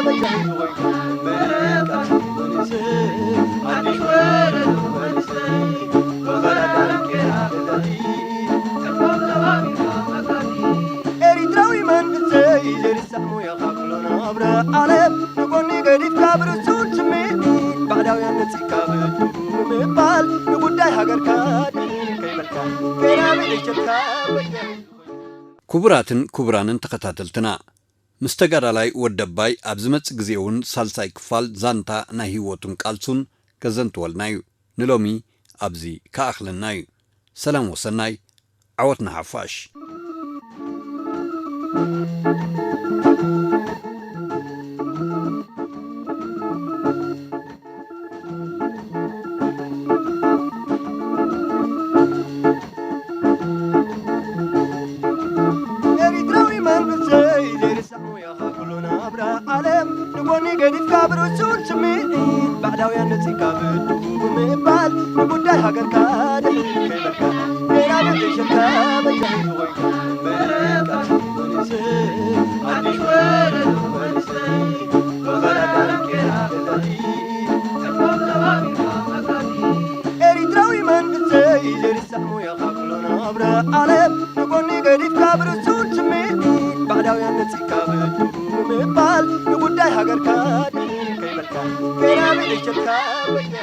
በጃ ሒዙ ኮይንካ በቃ መንእሰይ ኣዲስ ወለዶ መንእሰይ ኤሪትራዊ መንእሰይ ዘይርሳዕ ሞያኻ ኩሎ ናብራ ዓለም ንጎኒ ገዲፍካ ብርሱን ስምዒት ባዕዳውያን ነጺካ ብድቡ ብምባል ንጉዳይ ሃገርካ ድሕር ከይበልካ ጌና ብእሸትካ ክቡራትን ክቡራንን ተኸታተልትና፣ ምስ ተጋዳላይ ወደባይ ኣብ ዝመጽእ ግዜ እውን ሳልሳይ ክፋል ዛንታ ናይ ህይወቱን ቃልሱን ከዘንትወልና እዩ። ንሎሚ ኣብዚ ክኣኽለና እዩ። ሰላም ወሰናይ፣ ዓወት ንሓፋሽ። ኤሪትራዊ መንእሰይ ዘይርሳዕ ሞያኻ ኩሉ ናብራ ዓለም ንጎኒ ገዲፍካ ብርሱን ስምዒት ባዕዳውያን ነጺካ ብድቡ ብምባል ንጉዳይ ሃገርካ ድሕር ከይበልካ ጌና ብእሸትካ በጃ ሒዙ ኮይንካ በቃ መንእሰይ ኣዲስ ወለዶ መንእሰይ ገና ብልሽትካ ወደ